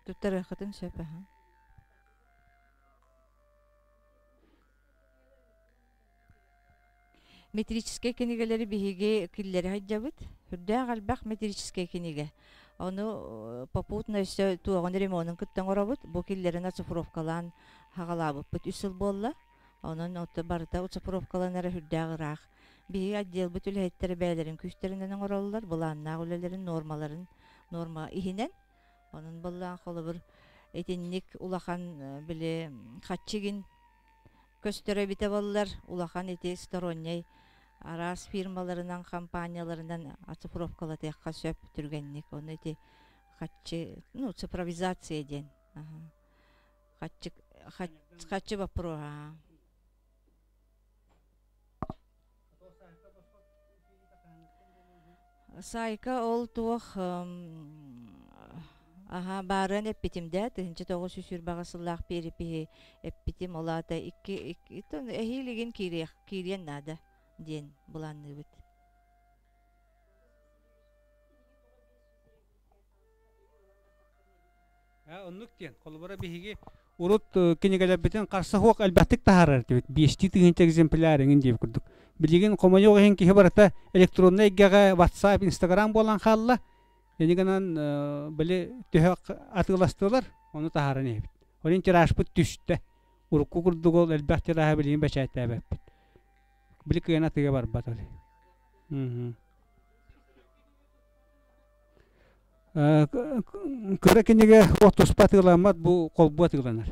Туттарыаххытын сөп эһэ. Метрическэй кинигэлэри биһиги киллэрэ сылдьабыт. Сүрдээх элбэх метрическэй кинигэ. Ону попутно өссө туоҕун ремонун кытта оҥоробут. Бу киллэрин оцифровкалаан хаҕалаабыппыт үс сыл буолла. Онон ото барыта оцифровкаланара сүрдээх ыраах. Биһиги отделбыт үлэһиттэрэ бэйэлэрин күүстэринэн оҥороллор, былааннаах үлэлэрин нуормаларын нуорма иһинэн. Онон былаан холобур итинник улахан били хаччыгин көстөрө эбитэ буоллар, улахан ити сторонняй араас фирмаларынан, компанияларынан оцифровкалатыахха сөп түргэнник. Ону ити хаччы, ну, цифровизация диэн. Хаччы, хаччы боппуруоһа. Сайка ол туох аха баарыан эппитим да 1920 сыллаах перепиһи эппитим ол аата икки эһиилигин киириэх киириэн наада диэн былаанныыбыт. Оннук диэн. Холобура биһиги урут кинигэлэрбитин харса суох элбэхтик таһаарар этибит. Биэстии тыһыынча экземпляр эҥин диэбит курдук. Билигин хомойуох иһин киһи барыта электроннай эйгэҕэ WhatsApp, Instagram буолан хаалла. Ини гынан били төһө атыыластылар, ону таһааран иһэбит. Ол тиражпыт түстэ. Урукку курдук ол элбэх тираһы билигин бэчээттээбэппит. Били кыайан атыыга барбат ол. Кыра кинигэ туох туспа атыыламмат, бу холбуу атыыланар.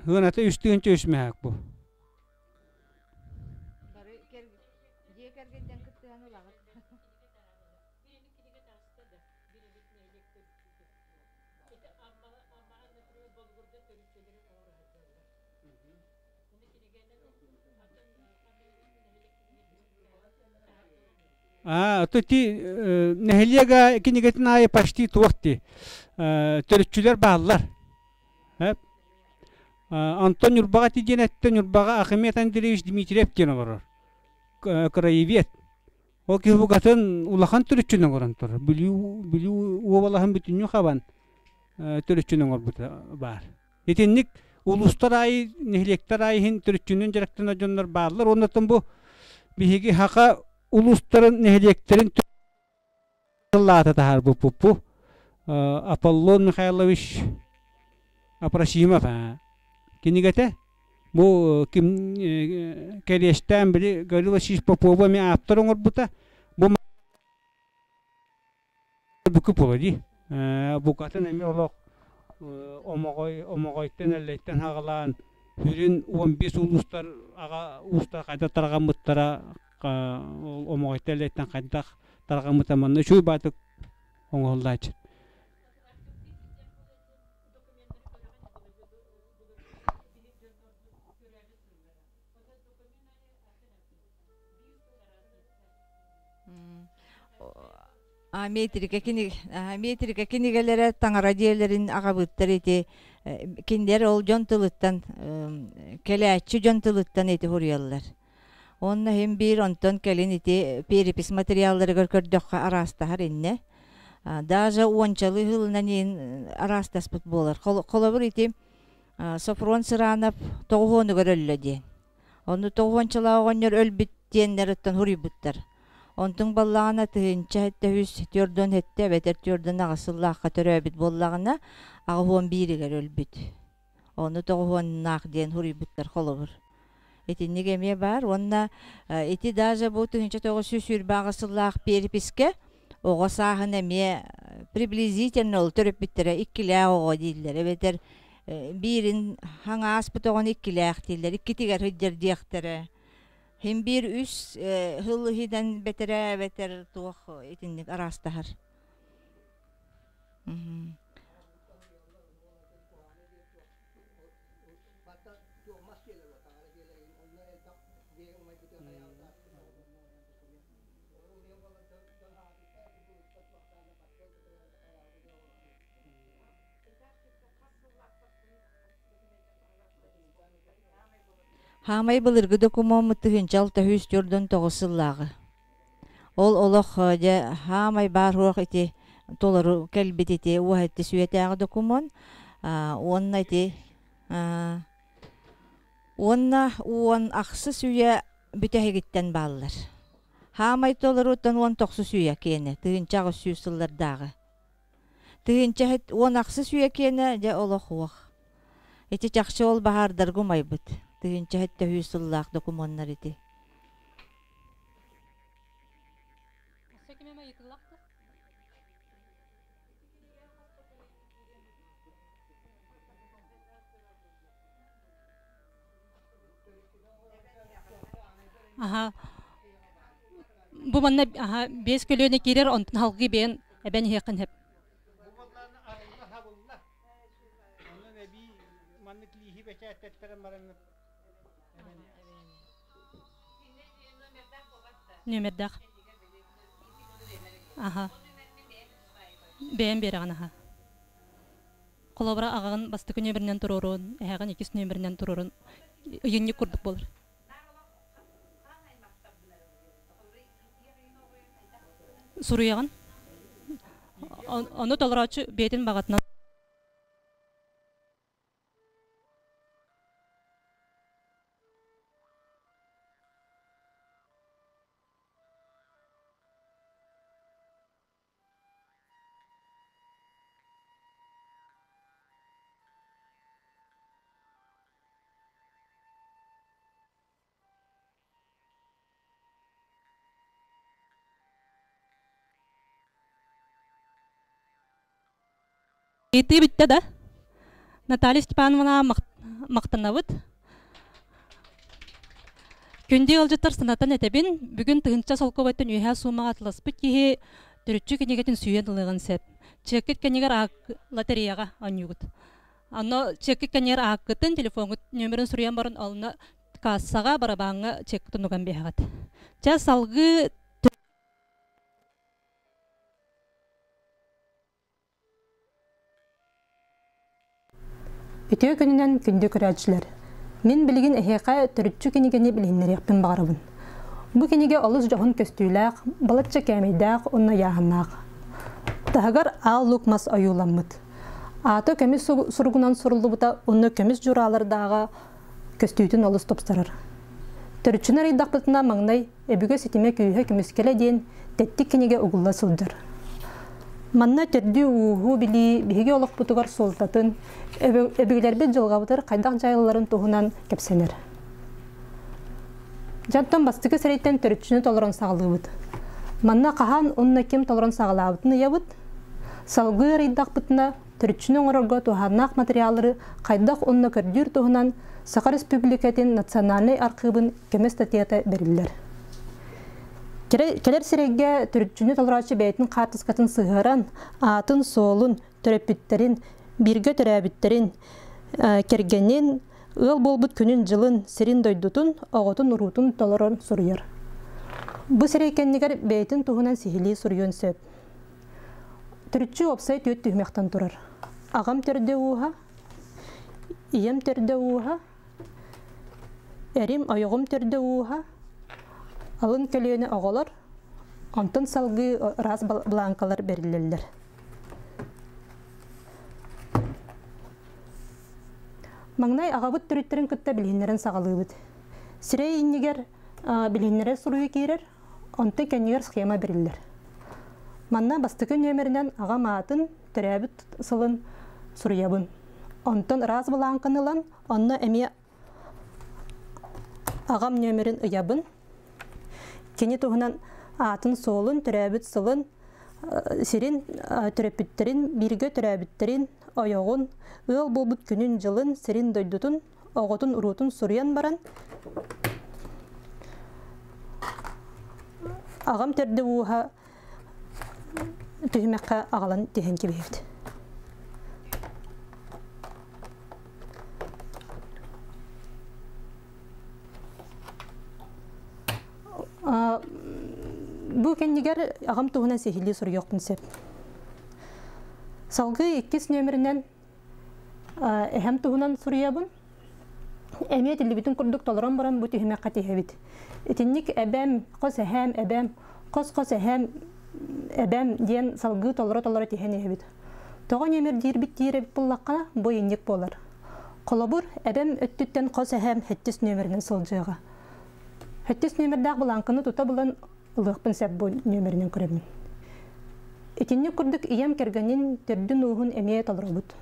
Сыаната үс тыһыынча үс мөһөөк бу. Бары дьиэ кэргэнтэн кыттыһан ылаҕыт. Аа, то ти нэһилиэгэ кинигэтин аайы почти туох ти төрүччүлэр бааллар. Антон Ньурбаҕа ти диэн эттэ Ньурбаҕа Ахмед Андреевич Дмитриев диэн олорор. Краевед. Ол киһи букатын улахан төрүччүнү оҥорон турар. Бүлүү Бүлүү уобалаһын бүтүннүү хабан төрүччүнү оҥорбута баар. Итинник улуустар аайы, нэһилиэктэр аайы иһин төрүччүнэн дьарыктанар дьоннор бааллар. Оннуттан бу биһиги Хаха улуустарын нэһилиэктэрин тыллаата таһаарбыппыт. Аполлон Михайлович Апросимов кинигэтэ бу ким кэриэстээн били Гаврил Васильевич Попова эмиэ ааптар оҥорбута. Бу Бүкү буола дии. Букатын эмиэ олох омоҕой омоҕойтон эллэйтэн саҕалаан сүрүн 15 улуустар аҕа уустар хайдах тарҕаммыттара омоҕойтон эллэйтэн хайдах тарҕаммыта манна үчүгэй баатык оҥоһуллааччы. Метрика киниг метрика кинигэлэрэ таҥара дьиэлэрин аҕабыттар ити кинилэр ол дьон тылыттан кэлээччи дьон тылыттан ити суруйаллар. Уонна иһин биир онтон кэлин ити перепись материалларыгар көрдөххө араастаһар иннэ. Даже уончалыы сылынан иһин араастаспыт буолар. Холобур ити Софрон Сыранов тоҕуһуонугар өллө диэн. Ону тоҕуончалаах оҕонньор өлбүт диэннэр оттон суруйбуттар. Онтуҥ баллаҕына тыһыынча сэттэ үс түөрт сэттэ эбэтэр түөрт аҕыс сыллаахха төрөөбүт буоллаҕына 81-игэр өлбүт. Ону тоҕуһуоннаах диэн суруйбуттар холобур. Итинник эмиэ баар уонна ити даже бу 1928 сыллаах перепискэ оҕо сааһын эмиэ приблизительно ол төрөппүттэрэ иккилээх оҕо дииллэр эбэтэр биирин хаҥааспыт оҕону иккилээх дииллэр иккитигэр сылдьар диэхтэрэ син биир үс сыл иһинэн бэтэрээ эбэтэр туох итинник араастаһар. Хаамай былыргы докумуоммут 1649 сыллааҕы. Ол олох дьэ хаамай баар суох ити толору кэлбит ити уоһэтти сүөтээҕи докумуон уонна ити уонна уон ахсыс үйэ бүтэһигиттэн бааллар. Хаамай толоруттан уон тохсус үйэ киэнэ 1800 сыллардааҕы. Тыһыынча уон ахсыс үйэ киэнэ дьэ олох уох. Ити чахчы ол баһаардарга умайбыт. Тыһыынча сэттэ сыллаах докумуоннар ити. Аха. Бу манна аха биэс көлүөнэ киирэр, онтон халгыы бэйэн эбэн иһиэххин сөп. Бу буоллаҕына арылла сабылла. Онон эбии маннык лииһи бэчээттэттэрэн баран Нүөмэрдээх. Аха. Бэйэн биэрэҕин аха. Холобура аҕаҕын бастакы нүөмэринэн туруорун, эһэҕин иккис нүөмэринэн туруорун ыйынньык курдук буолар. Суруйаҕын. Ону толорооччу бэйэтин баҕатынан Ыйытыы бүттэ да? Наталья Степановна махтанабыт. Күндү ыалдьыттар санатан этэбин, бүгүн тыһыынча солкуобайтан үөһээ суумаҕа атыласпыт киһи төрүччү кинигэтин сүүйэн ылыаҕын сөп. Чеккит кэннигэр лотереяҕа оонньуугут. Онно чеккит кэннигэр ааккытын, телефоҥҥут нүөмэрин суруйан баран, онно кассаҕа, барабааҥҥа чеккытын уган биэрэҕит. Чэ, салгыы Үтүө күнүнэн күндү көрөөччүлэр! Мин билигин эһиэхэ төрүччү кинигэни билиһиннэриэхпин баҕарабын. Бу кинигэ олус дьоһун көстүүлээх, балачча кээмэйдээх уонна ыйааһыннаах. Таһыгар аал лук мас ойууламмыт. Аата көмүс суругунан суруллубута уонна көмүс дьураалардааҕа көстүүтүн олус тупсарар. Төрүччүнү арыйдахпытына маҥнай Өбүгэ ситимэ күүһэ көмүскэлэ диэн тэттик кинигэ угулла сылдьар. Манна төрдү-ууһу билии биһиги олохпутугар суолтатын, өбүгэлэрбит дьылҕабытыгар хайдах дьайалларын туһунан кэпсэнэр. Дьонтон бастакы сирэйтэн төрүччүнү толорон саҕалыыбыт. Манна хаһан уонна ким толорон саҕалаабытын ыйабыт. Салгыы арыйдахпытына, төрүччүнү оҥорорго туһааннаах материаллары хайдах уонна көрдүүр туһунан Саха Республикатын национальнай архыыбын көмө статьята бэриллэр. Кэлэр сирэйгэ төрүччүнү толорооччу бэйэтин хаартыскатын сыһыаран, аатын-суолун, төрөппүттэрин, бииргэ төрөөбүттэрин, кэргэнин, ыал буолбут күнүн-дьылын, сирин-дойдутун, оҕотун-уруутун толорон суруйар. Бу сирэй кэннигэр бэйэтин туһунан сиһилии суруйуон сөп. Төрүччү уопсай түөрт түһүмэхтэн турар. Аҕам төрдө ууһа, ийэм төрдө ууһа, Эрим ойоҕум төрдө ууһа, алын көлүөнэ оҕолор, онтон салгыы ыраас бланкалар бэриллэллэр. Маҥнай аҕабыт төрүттэрин кытта билиһиннэрэн саҕалыыбыт. Сирэй иннигэр билиһиннэрэр суруйу киирэр, онтон кэннигэр схема бэриллэр. Манна бастакы нүөмэринэн аҕам аатын, төрөөбүт сылын суруйабын. Онтон ыраас былааҥканы ылан, онно эмиэ аҕам нүөмэрин ыйабын. Кини туһунан аатын-суолун, төрөөбүт сылын, сирин, төрөппүттэрин, бииргэ төрөөбүттэрин, ойоҕун, ыал буолбут күнүн-дьылын, сирин-дойдутун, оҕотун-уруутун суруйан баран, аҕам төрдө ууһа түһүмэххэ аҕалан түһэн кэбиһэбит. Бу кэннигэр аҕам туһунан сиһилии суруйуохпун сөп. Салгыы иккис нүөмэринэн эһэм туһунан суруйабын. Эмиэ этиллибитин курдук толорон баран бу түһүмэххэ тиһэбит. Итинник эбэм, хос эһээм, эбэм, хос-хос эһээм, эбэм диэн салгыы толоро-толоро тиһэн иһэбит. Тоҕо ньэмирдиирбит диир эбит буоллахха, бу инник буолар. Холобур, эбэм өттүттэн хос эһээм сэттис нүөмэринэн сылдьыаҕа. Сэттис нүөмэрдээх былааҥканы тута булан ылыахпын сөп бу нүөмэринэн көрөммүн. Итинник курдук ийэм кэргэнин төрдүн-ууһун эмиэ толоробут.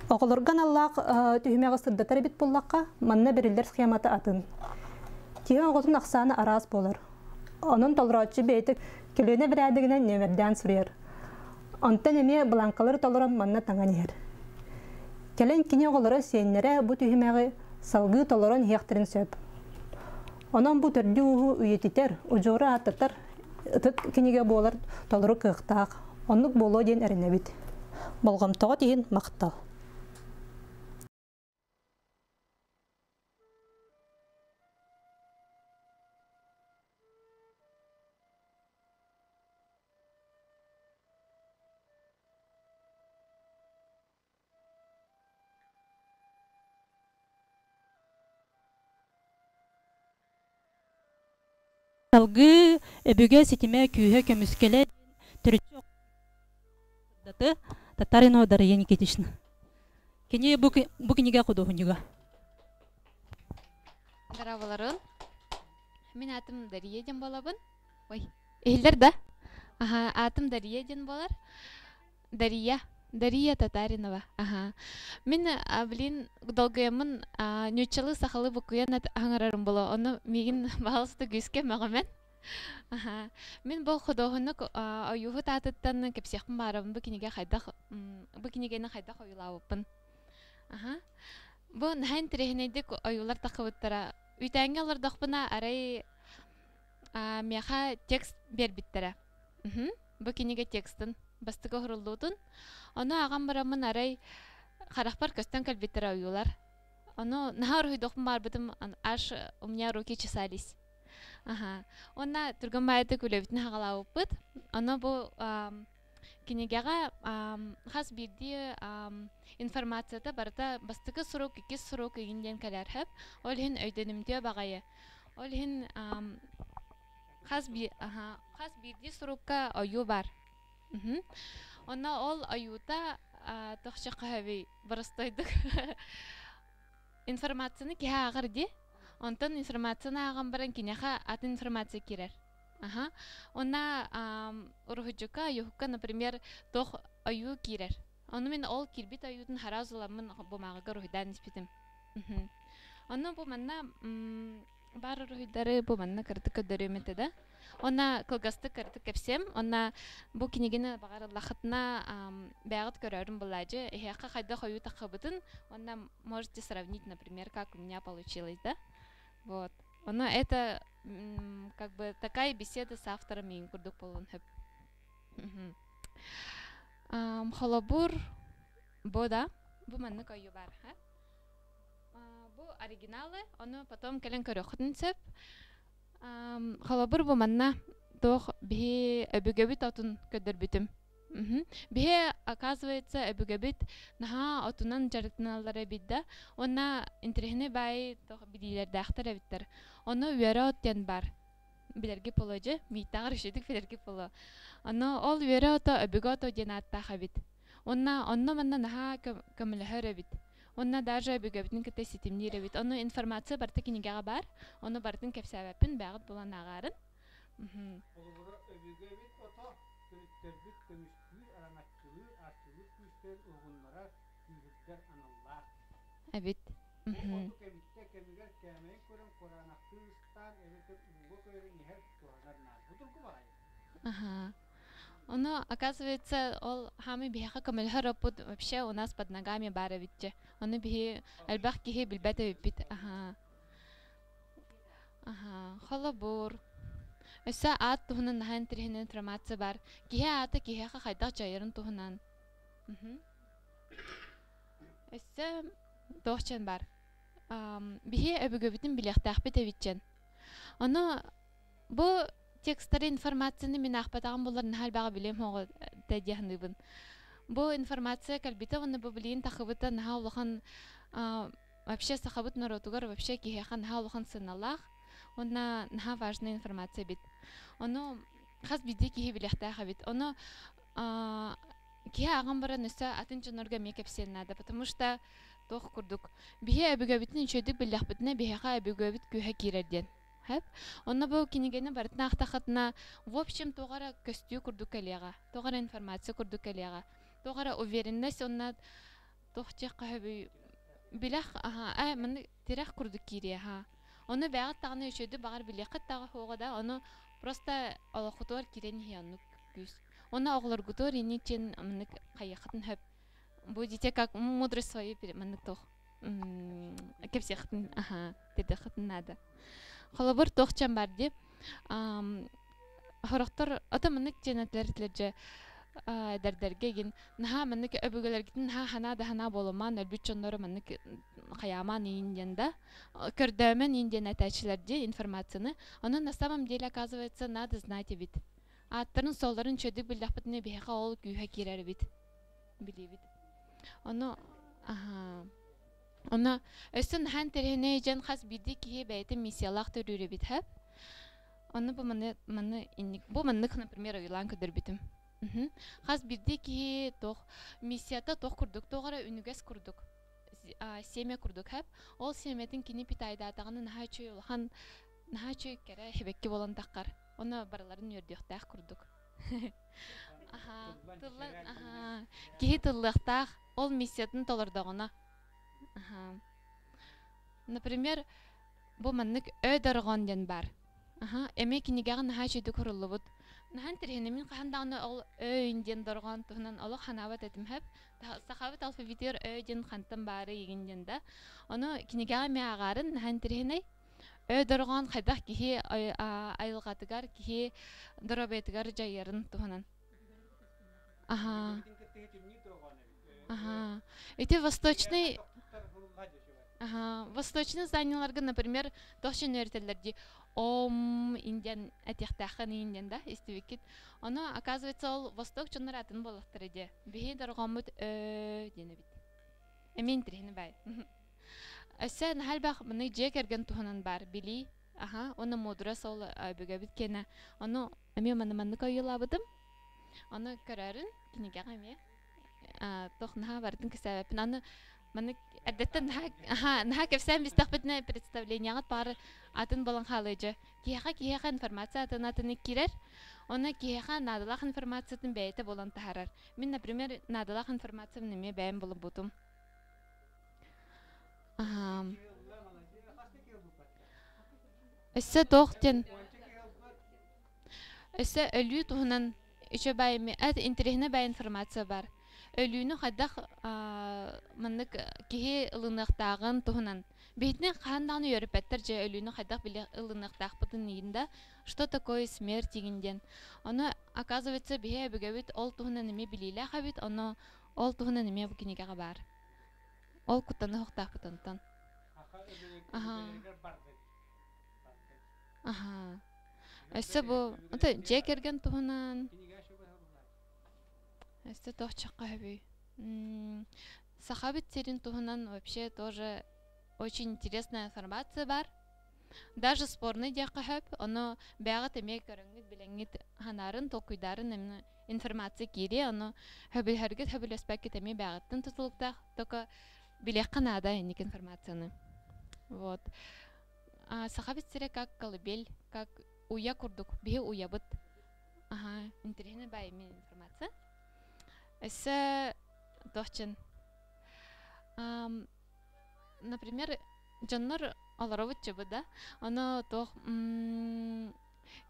Оҕолорго аналлаах түһүмэҕи сырдатар эбит буоллахха, манна бэриллэр схемата атын. Киһи оҕотун ахсаана араас буолар. Онон толорооччу бэйэтэ көлүөнэ бэрээдэгинэн нүөмэрдээн суруйар. Онтон эмиэ бланкалары толорон манна таҥан иһэр. Кэлин кини оҕолоро сиэннэрэ бу түһүмэҕи салгыы толорон иһиэхтэрин сөп. Онон бу төрдү-ууһу үйэтитэр, удьуору ааттатар ытык кинигэ буолар толору кыахтаах. Оннук буолуо диэн эрэнэбит. Болҕомтоҕут иһин махтал. Салгыы өбүгэ ситимэ күүһэ көмүскэлэ төрүччү Татаринова Дария Никитична. Кини бу, бу кинигэ худуоһунньуга. Здраволарын. Мин аатым Дария диэн буолабын. Ой, иһиллэр да? Аха, аатым Дария диэн буолар. Дария. Дария Татаринова. Аха. Мин, блин, долгуйаммын ньуччалыы сахалыы буккуйан аһаҥарарым боло. Ону миигин баһалыста күүскэ мөҕөмөн. Аха. Мин бу худуоһуннук ойууһут аатыттан кэпсиэхпин баарабын бу кинигэ хайдах бу кинигэни хайдах ойуулаабыппын. Аха. Бу наһаа интэриэһинэйдик ойуулар таххыбыттара. Үүтээҥҥэ олордохпуна арай миэхэ текст биэрбиттэрэ. Бу кинигэ текстын бастакы уһуруллуутун. Ону ааҕан бараммын арай харахпар көстөн кэлбиттэрэ ойуулар. Ону наһаа уруһуйдуохпун баарбытым аж у меня руки чесались. Аха. Уонна түргэн баайдык үлэбитин хаҕалаабыппыт. Ону бу кинигэҕэ хас биирдии информацията барыта бастакы сурук, иккис сурук игин диэн кэлэр сөп. Ол иһин өйдөнүмтүө баҕайы. Ол иһин хас би хас биирдии сурукка ойуу баар. Онно ол ойуута тохчо хаһабый боростойдук информацияны киһи ааҕар дии. Онтон информацияны ааҕан баран киниэхэ атын информация киирэр. Аха. Онна уруһуйдьукка, ойууһукка, например, туох ойуу киирэр. Ону мин ол киирбит ойуутун сразу ыламмын бумааҕыга уруһуйдаан испитим. Онно бу манна баар уруһуйдары бу манна кыратык көрдөрүөм этэ да. Онна кылгастык кыратык кэпсиэм. Онна бу кинигини баҕар ыллахытына бэйэҕит көрөөрүм булаадьы. Эһиэхэ хайдах ойуу таххыбытын онна можете сравнить, например, как у меня получилось, да? Вот. Оно это как бы такая беседа с автором иин курдук буолуон сөп. Холобур, бу да, бу маннык ойуу баар. Бу оригиналы, ону потом кэлэн көрүөххүтүн сөп. Холобур, бу манна туох биһи өбүгэбит отун көрдөрбүтүм. Биһи, оказывается, өбүгэбит наһаа отунан дьарыктаналлара эбит да, уонна интэриэһинэй баайы туох билиилэрдээхтэр эбиттэр. Ону үөрэ от диэн баар. Билэрги буолуо дьэ, мииттээҕэр үчүгүйдүк билэрги буолуо. Ону ол үөрэ ото өбүгэ ото диэн ааттаах эбит. Уонна онно-манна наһаа көмөлөһөр эбит. Уонна даже өбүгэбитин кытта ситимниир эбит. Ону информация барыта кинигэҕэ баар. Ону барытын кэпсээбэппин, бэйэҕит булан ааҕаарын. Холобура, өбүгэбит ото төрүттэрбит көмүскүүр, араҥаччылыыр, арчылыыр күүстэрин уһугуннарар, күүһүрдэр аналлаах. Эбит. Бу оту кэмиттэн кэмигэр кээмэйин көрөн кураанахтыы ыстаан эбэтэр ууга көйөрөн иһэр туһанар наада. Судургу баҕайы. Аха. Ону, оказывается, ол хаамый биһиэхэ көмөлөһөр оппут вообще у нас под ногами баар эбитчи. Ону биһи элбэх киһи билбэт эбиппит. Аха. Аха. Холобур. Өссө аат туһунан наһаа интэриэһинэй информация баар. Киһи аата киһиэхэ хайдах дьайарын туһунан. Өссө туох диэн баар. Биһи өбүгэбитин билиэхтээхпит эбитчэн. Ону бу текстары информацияны мин аахпатаҕым буоллар наһаа элбэҕи билиэм суоҕа этэ дии саныыбын. Бу информация кэлбитэ уонна бу билигин тахыбыта наһаа улахан вообще сахабыт норуотугар вообще киһиэхэ наһаа улахан сыаналаах уонна наһаа важная информация эбит. Ону хас биирдии киһи билиэхтээх эбит. Ону киһи ааҕан баран өссө атын дьоннорго эмиэ кэпсиэн наада, потому что туох курдук биһи өбүгэбитин үчүгэйдик биллэхпитинэ биһиэхэ өбүгэбит күүһэ киирэр диэн. Хэп. Онно бу кинигэни барытын аахтаххытына, в общем, туох эрэ көстүү курдук кэлиэҕэ, туох эрэ информация курдук кэлиэҕэ, туох эрэ уверенность уонна туох диэххэ сөбүй билэх аха ээ маннык тирэх курдук киириэ аха. Ону бэйэҕит даҕаны үчүгэйдик баҕар билиэххит даҕа суоҕа да, ону просто олоххутугар киирэн иһиэ оннук күүс. Уонна оҕолоргутугар инник диэн маннык хайыаххытын сөп. Будете как мудрость свою маннык туох кэпсиэххитин аха тирдиэххитин наада. Холобур туох дьон баар дии сорохтор ото маннык диэн этилэр этилэр дьэ эдэрдэргэ игин наһаа маннык өбүгэлэргитин наһаа ханаа да ханаа буолумаан өлбүт дьоннору маннык хайаамаан иин диэн да көрдөөмөн иин диэн этээччилэр дии информацияны ону на самом деле оказывается надо знать эбит ааттарын суолларын үчүгэйдик биллэхпитинэ биһиэхэ ол күүһэ киирэр эбит билиибит. Ону аһаа Ону өссө наһаа интэриэһинэй дьон хас биирдии киһи бэйэтин миссиялаах төрүүр эбит һэп. Ону бу маны маны инник бу маннык например ойуулаан көрдөрбүтүм. Хас биирдии киһи туох миссията туох курдук туох эрэ үнүгэс курдук семя курдук һэп. Ол семятын кини питайдаатаҕына наһаа үчүгэй улахан наһаа үчүгэй кэрэ эбэкки буолан таххар. Ону барыларын үөрдүөхтээх курдук. Аһаа, тыллан, аһаа, киһи тыллыахтаах, ол миссиятын толордоҕуна. Аһаа. Например, бу маннык ө дорҕоон диэн баар. Аһа, эмиэ кинигэҕэ наһаа үчүгэйдик суруллубут. Наһаа интэриэһинэй, мин хаһан даҕаны ол өйүн диэн дорҕоон туһунан олох санаабат этим сөп. Сахабыт алфавитыгар ө диэн хантан баарый игин диэн да. Ону кинигэҕэ эмиэ ааҕаарын наһаа интэриэһинэй. Ө дорҕоон хайдах киһи айылҕатыгар, киһи доруобуйатыгар дьайарын туһунан. Аһаа. Аһаа. Ити восточный Аһаа, восточный зданияларга, например, туох дьон үөрэтэллэр дии ом индиан этиэхтээххин индиан да истибиккит. Ону, оказывается, ол восток дьоннор атын буоллахтара дии. Биһи дорҕооммут өө диэн эбит. Эмиэ интэриэһинэй баай. Өссө наһаа элбэх маны дьиэ кэргэн туһунан баар билии. Аха, уонна муодурас ол өбүгэбит киэнэ. Ону эмиэ маны маннык ойуулаабытым. Ону көрөөрүн кинигэҕэ эмиэ туох наһаа барытын кэпсээбэппин. Аны маннык эрдэттэн наһаа аха наһаа кэпсээн бистэхпитинэ представлениеҕыт баҕар атын буолан хаалыа дьэ. Киһиэхэ киһиэхэ информация атын атыны киирэр. Онно киһиэхэ наадалаах информациятын бэйэтэ булан таһаарар. Мин, например, наадалаах информациябын эмиэ бэйэм булбутум. Аха. Өссө туох диэн Өссө өлүү туһунан үчүгэй баай интэриэһинэй баай информация баар. Өлүүнү хайдах маннык киһи ылыныахтааҕын туһунан. Биһитини хаһан даҕаны үөрэппэттэр дьэ өлүүнү хайдах билэ ылыныахтаахпытын иһин да что такое смерть игин диэн. Ону оказывается биһи өбүгэбит ол туһунан эмиэ билиилээх эбит, ону ол туһунан эмиэ бу кинигэҕэ баар. Ол куттаны оһохтоохпут онтон. Аха. Аха. Өссө бу ото дьиэ кэргэн туһунан өссө туох чахха сөбүй? Сахабыт сирин туһунан вообще тоже очень интересная информация бар. Даже спорный диэххэ сөп. Ону бэйэҕит эмиэ көрөҥҥүт, билэҥҥит ханаарын, толкуйдаарын эмиэ информация киириэ. Ону сөбүлэһэргит, сөбүлэспэккит эмиэ бэйэҕиттэн тутулуктаах. Только билиэххэ наада инник информацияны. Вот. Сахабыт сирэ как колыбель, как уйа курдук, биһи уйабыт. Аха, интэриэһинэй баай эмиэ информация. Өссө туохчун например, дьоннор олоробут чубу да, ону туох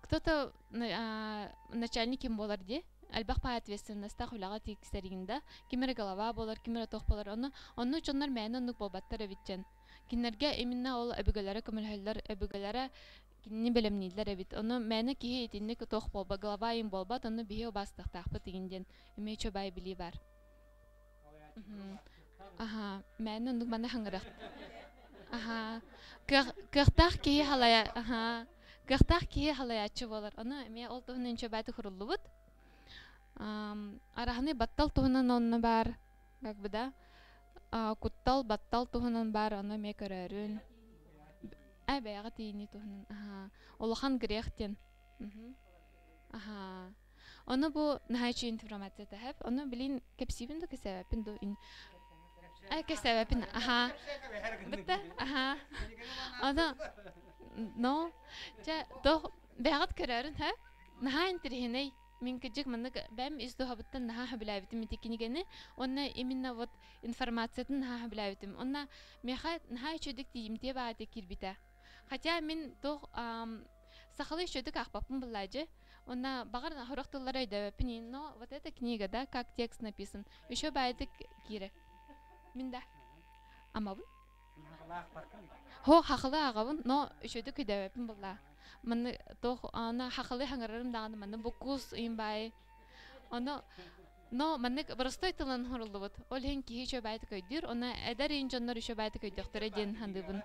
кто-то начальник ким буолар дии, элбэх паа ответственностаах үлэҕэ тиксэригин да, ким эрэ голова буолар, ким эрэ туох буолар, ону онну дьоннор мээнэ оннук буолбаттар эбит дьэн. Кинилэргэ именно ол өбүгэлэрэ көмөлөһөллөр, өбүгэлэрэ кинини бэлэмнииллэр эбит. Ону мээнэ киһи итинник туох буолба, глава им буолбат, ону биһи убаастыахтаахпыт игин диэн эмиэ үчүгэй билии бар. Аха, мээнэ оннук манна хаҥырах. Аха, кыахтаах киһи халайа, аха, кыахтаах киһи халайааччы буолар. Ону эмиэ ол туһунан үчүгэй хуруллубут. Араһаны баттал туһунан онно баар, как бы да, куттал, баттал туһунан баар, ону эмиэ көрөөрүн. Э, бэйэҕэ тиийинии туһунан. Аха, улахан грех диэн. Аха. Ону бу наһаа үчүгэй информация тэһэп. Ону билин кэпсиибин да кэсээбэппин ду э кэсээбэппин. Аха. Бытта. Аха. Ону но чэ тох бэйэҕит көрөөрүн һэ. Наһаа интэриэһинэй. Мин кыдьык маннык бэм ис дууһабыттан наһаа сөбүлээбитим ити кинигэни. Уонна именно вот информациятын наһаа сөбүлээбитим. Уонна миэхэ наһаа үчүгэйдик тиийимтиэ баҕайытык киирбитэ. Хотя мин туох сахалыы үчүгэйдик аахпаппын буллаадьы. Уонна баҕар сорох тыллары өйдөөбөппүн но вот эта книга да как текст написан еще баайдык киирэр. Мин да амабын. Хо хахылы ааҕабын, но үчүгэйдик өйдөөбөппүн буллаа. Манны туох аны хахылы хаҥырарым даҕаны манны буккус ыйым баайы. Ону но маннык простой тылын хоруллубут. Ол иһин киһи үчүгэй баайдык өйдүүр, уонна эдэр иин дьоннор үчүгэй баайдык өйдүөхтэрэ диэн саныыбын.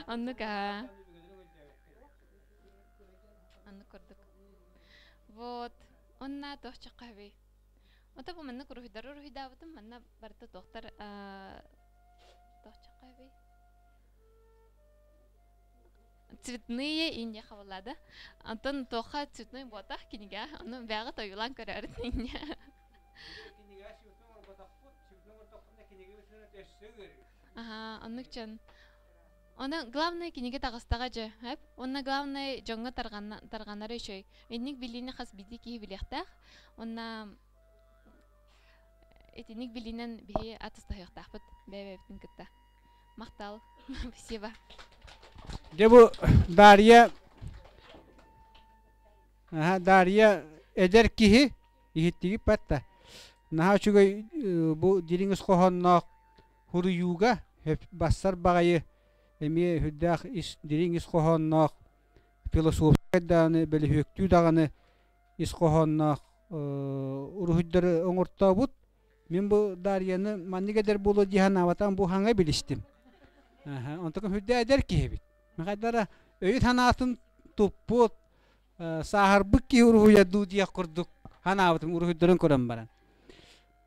Оннук аа. Оннук курдук. Вот. Онна туох чаххаһыбый? Ото бу маннык уруһуйдары уруһуйдаабытым, манна барыта туохтар туох чаххаһыбый? Цветные инье хабыллаада. Антон туохха цветной буотах кинигэ, ону бэҕэ тойулаан көрөөрүн инье. Аха, оннук чон. Оны главное кинигэ таҕыстаҕа дьэ, эп. Уонна главное дьоҥҥо тарҕанара үчүгэй. Инник билиини хас биирдии киһи билиэхтээх. Уонна Итинник билиинэн биһи атастаһыахтаахпыт бэйэ-бэйэбитин кытта. Махтал. Спасибо. Дьэ бу Дарья Дарья эдэр киһи иһиттигит батта. Наһаа үчүгэй бу дириҥ ис хоһоонноох хуруйууга бассар баҕайы эмиэ үрдээх ис дириҥ ис хоһоонноох философскай даҕаны бөлүһүөктүү даҕаны ис хоһоонноох уруһуйдары оҥортообут. Мин бу Дарьяны маннык эдэр буолуо дии санаабатам бу хаҥа билистим. Онтон үрдэ эдэр киһибит. Махайдара өйүн санаатын туппут, сааһырбыт киһи уруһуйа дуу диэх курдук санаабытым уруһуйдарын көрөн баран.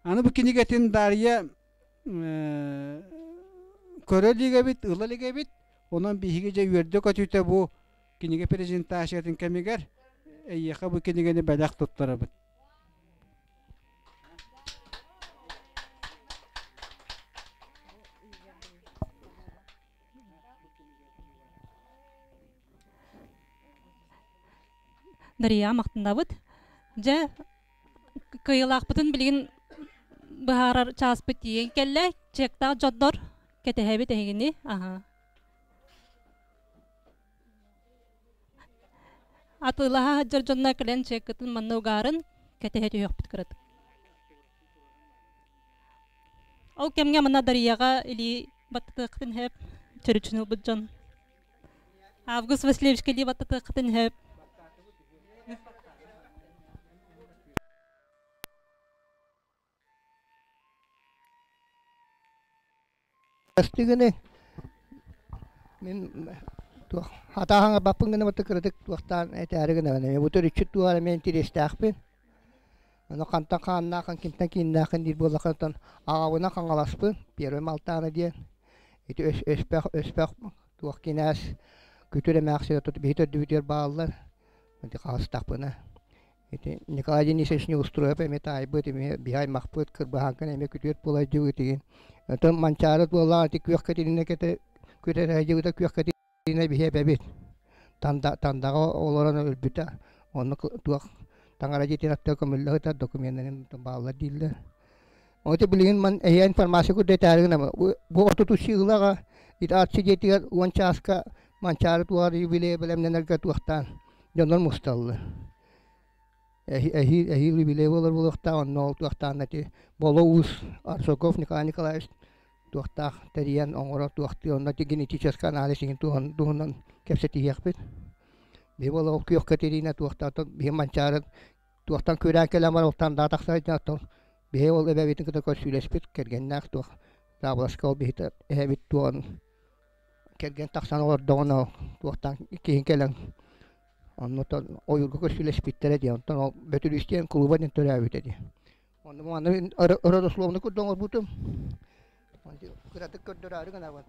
Аны бу кинигэтин Дарья көрө илик эбит, ыла илик эбит. Онон биһиги дьэ үөрдэ-көтүтэ бу кинигэ презентациятын кэмигэр эйиэхэ бу кинигэни бэлэх туттарабыт. Дария махтанабыт. Дьэ, кыайыылаахпытын билигин быһаарар чааспыт тиийэн кэллэ. Чектаах дьоннор кэтэһэбит эһигини. Аха. Атыылаһа сылдьар дьонно кэлэн чеккытын манна угаарын кэтэһэ түһүөхпүт кыратык. Ол кэмҥэ манна Дарияҕа илии баттатыаххытын сөп, төрүччүнү ылбыт дьон. Август Васильевичка илии баттатыаххытын сөп. Астыгыны мин туох хатааһаҥа баппын гына батта кыратык туохтаан этээри гынабын эмиэ бу төрүччүт туох эрэ интэриэстээхпин. Ону хантан хааннааххын, кимтэн кииннээххин диир буоллаххына оттон аҕабынан Хаҥаласпын, Первый Малтаана диэн. Ити өспөх өспөх туох кинээс күтүр эмээхсин биһи төрдүбүтүгэр бааллар. Ити хаһыстахпына. Ити Николай Денисович Неустроев эмиэ таайбыт, эмиэ биһи аймахпыт, Кырбаһааҥкын эмиэ күтүөт буола сылдьыбыт игин. Оттон Манчаары буоллаҕа ити Күөх Кэтириинэ кэтэ күтэр сылдьыбыта Күөх Кэтириинэ биһи эбэбит. Танда Тандаҕа олорон өлбүтэ. Онно туох таҥара дьиэтин аттыгар көмүллэ сытар докуменнарын бааллар дииллэр. Ити билигин ман эһиэ информация курдук этээри гынабын. Бу 33 сыылаҕа ити арчы дьиэтигэр 10 чааска Манчаары туоҕар юбилей бэлэмнэнэргэ туохтаан дьоннор мусталлар. Эһиил эһиил юбилей буолар буолуохтаах, онно ол туохтаан ити Боло Уус Арсаков Николай Николаевич туохтаах тэрийэн оҥорор туохтыы онно ити генетический анализ иһин туһунан кэпсэтиһиэхпит. Биһи буола ол күөх Катерина туохтаах биһи Манчаары туохтан күрээн кэлэн баран оттон даа тахсар оттон биһи ол эбэбитин кытта көрсүүлэспит кэргэннээх туох Таабыласка ол биһи эһэбит туоҕун кэргэн тахсан олордоҕуна туохтан киһи кэлэн оннуттан ойуурга көрсүүлэспиттэрэ дии онтон ол Бөтүрүүс диэн кулуба диэн төрөөбүтэ дии онно манна родословно курдук оҥорбутум кыратык көрдөрөөрү гынабын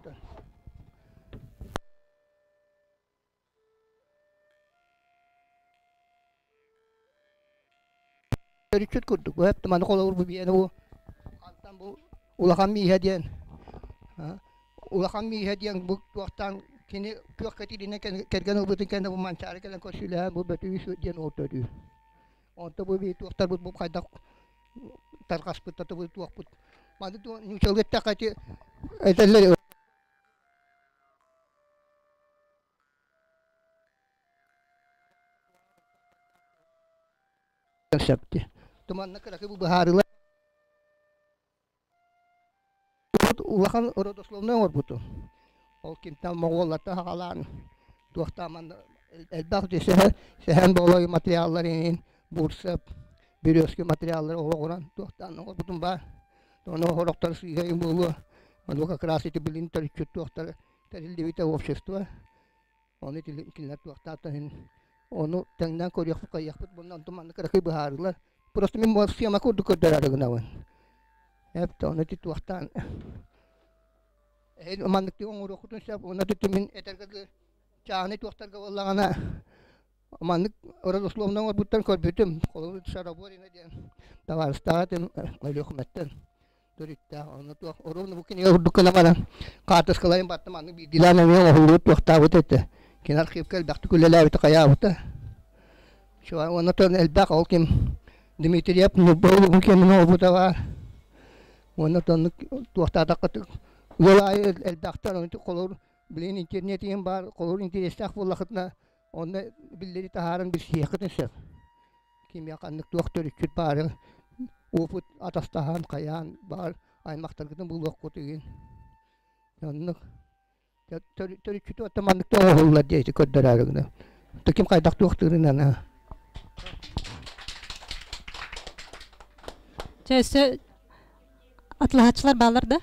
Төрүччүт курдук бу маны холобур бу биэни бу хантан бу улахан мииһэ диэн улахан мииһэ диэн бу туохтаан кини күөх кэтииринэн кэргэн ылбытын кэннэ бу Манчаары кэлэн көрсүүлэһэн бу Бөтүүс диэн уол төрүүр. Онто бу бии туохтарбыт бу хайдах тарҕаспыт бу туохпут маны нууччалыы эттэххэ ити этэллэр Сөптү. Туманна кыракый бу быһаарыылар улахан родословнай оҥорбутум. Ол кимтэн моҕуоллартан саҕалаан туохтаан манна элбэх сэһэн, сэһэн болой материаллар иһин бурсап, березки материаллары олоҕуран туохтаан оҥорбутум баар. Ону сорохтор сыыһа буолуо. Ону как раз ити билин төрүччүт туохтары тэриллибитэ общество. Ону кинилэр туохтаахтан иһин ону тэҥнээн көрүөхпүт хайыахпыт буолла онтон маннык кыракый быһаарыылар просто мин схема курдук көрдөрөөрү гынабын эп ону ити туохтаан маннык оҥоруоххутун сөп уонна мин этэргэ дылы чааһынай туохтарга буоллаҕына маннык родословно оҥорбуттан көрбүтүм холобур Шараборина диэн табаарыстаах этим Өлүөхүмэттэн төрүттээх онно туох оруобуна бу кинигэ курдук гына баран хаартыскаларын баттым аны биирдиилээн эмиэ оҥоһуллубут туохтаабыт этэ кини архивка элбэхтик үлэлээбитэ хайаабыта уонна тон элбэх ол ким Дмитриев Ньурба улууһун кэмин оҥорбута баар. Уонна оннук туохтаатахха ыал аайы элбэхтэр онту холобур билигин интернет иһин баар холобур интэриэстээх буоллахытына онно биллэри таһааран билсиэххитин сөп. Кимиэхэ ханнык туох төрүччүт баарын опыт атастаһан хайаан баар аймахтаргытын булуоххут игин. Оннук төрүччүтү оттон маннык да оҥоһуллар диэти көрдөрөөрү гына. Ким хайдах туохтуурунан Чэ, өссө атлаһааччылар бааллар да?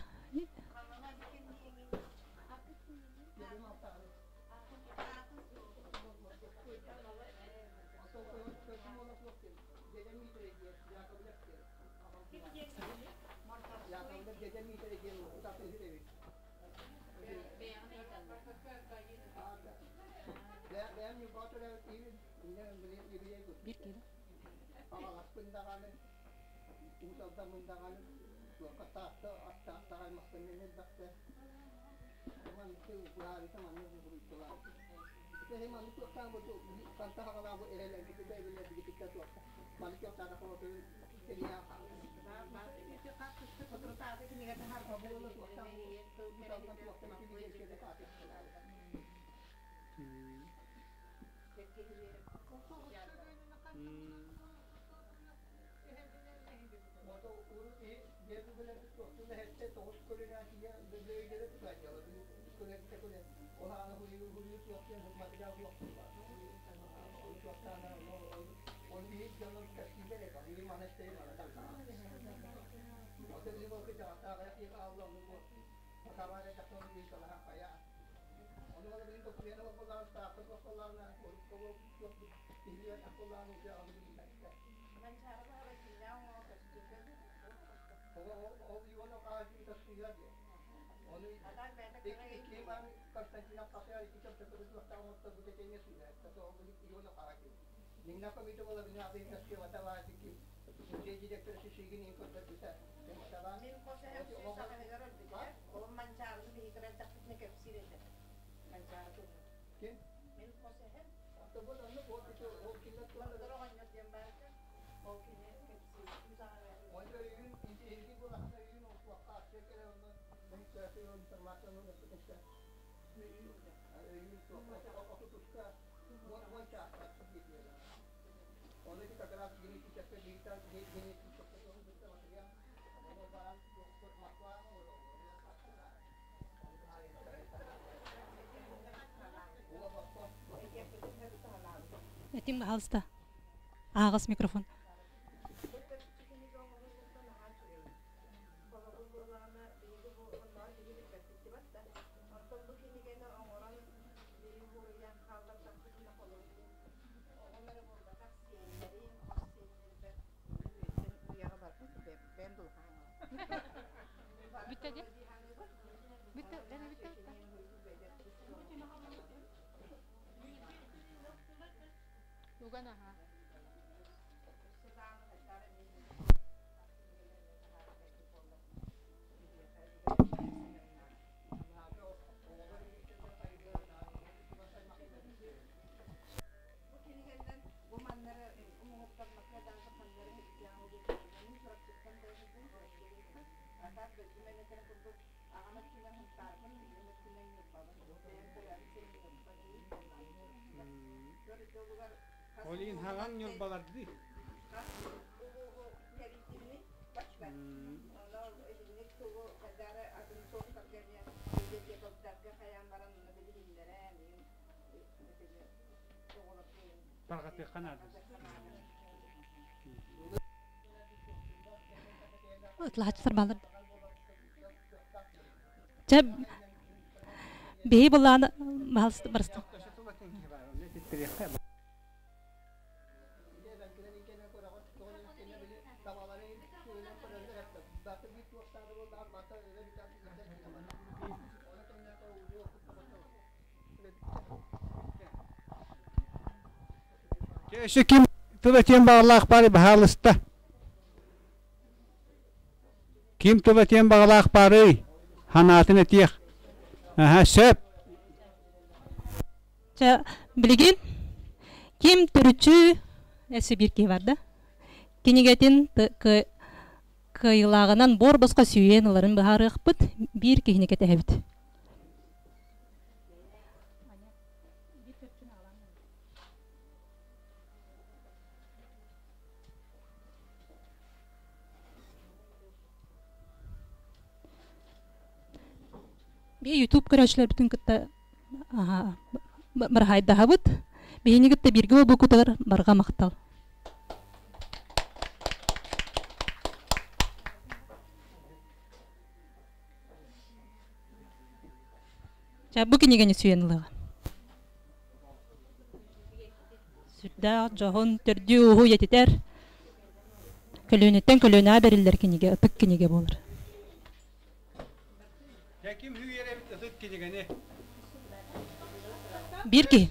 Биир киилэ. Этим пожалуйста. Аагыс микрофон. Бүттэ де? Бүттэ, Лена бүттэ бүттэ. Уган аха. Ол иһин хаҕаҥ ньурбалардыы. Тарҕатыахха наада. Ытлаһаччылар бааллар. Чэ, биһи былааны барыста. Өссө ким тыл этиэн баҕалаах баары баһаалыста. Ким тыл этиэн баҕалаах баарый? Ханаатын этиэх. Аха, сөп. Чэ, билигин ким төрүччү эссе биир киһи бар да? Кинигэтин Кыайыылааҕынан буор босхо сүүйэн ыларын быһаарыахпыт, биир киһини кэтэһэбит. Биһи YouTube көрөөччүлэрбитин кытта быраһаайдаһабыт. Биһини кытта бииргэ буолбуккутугар барҕа махтал. Чэ, бу кинигэни сүүйэн ылыаҕа. Сүрдээх дьоһун, төрдүү-ууһу үйэтитэр, көлүөнэттэн көлүөнэҕэ бэриллэр кинигэ, ытык кинигэ буолар. Дьэ, ким үүйэр эбит ытык кинигэни? Биир киһи.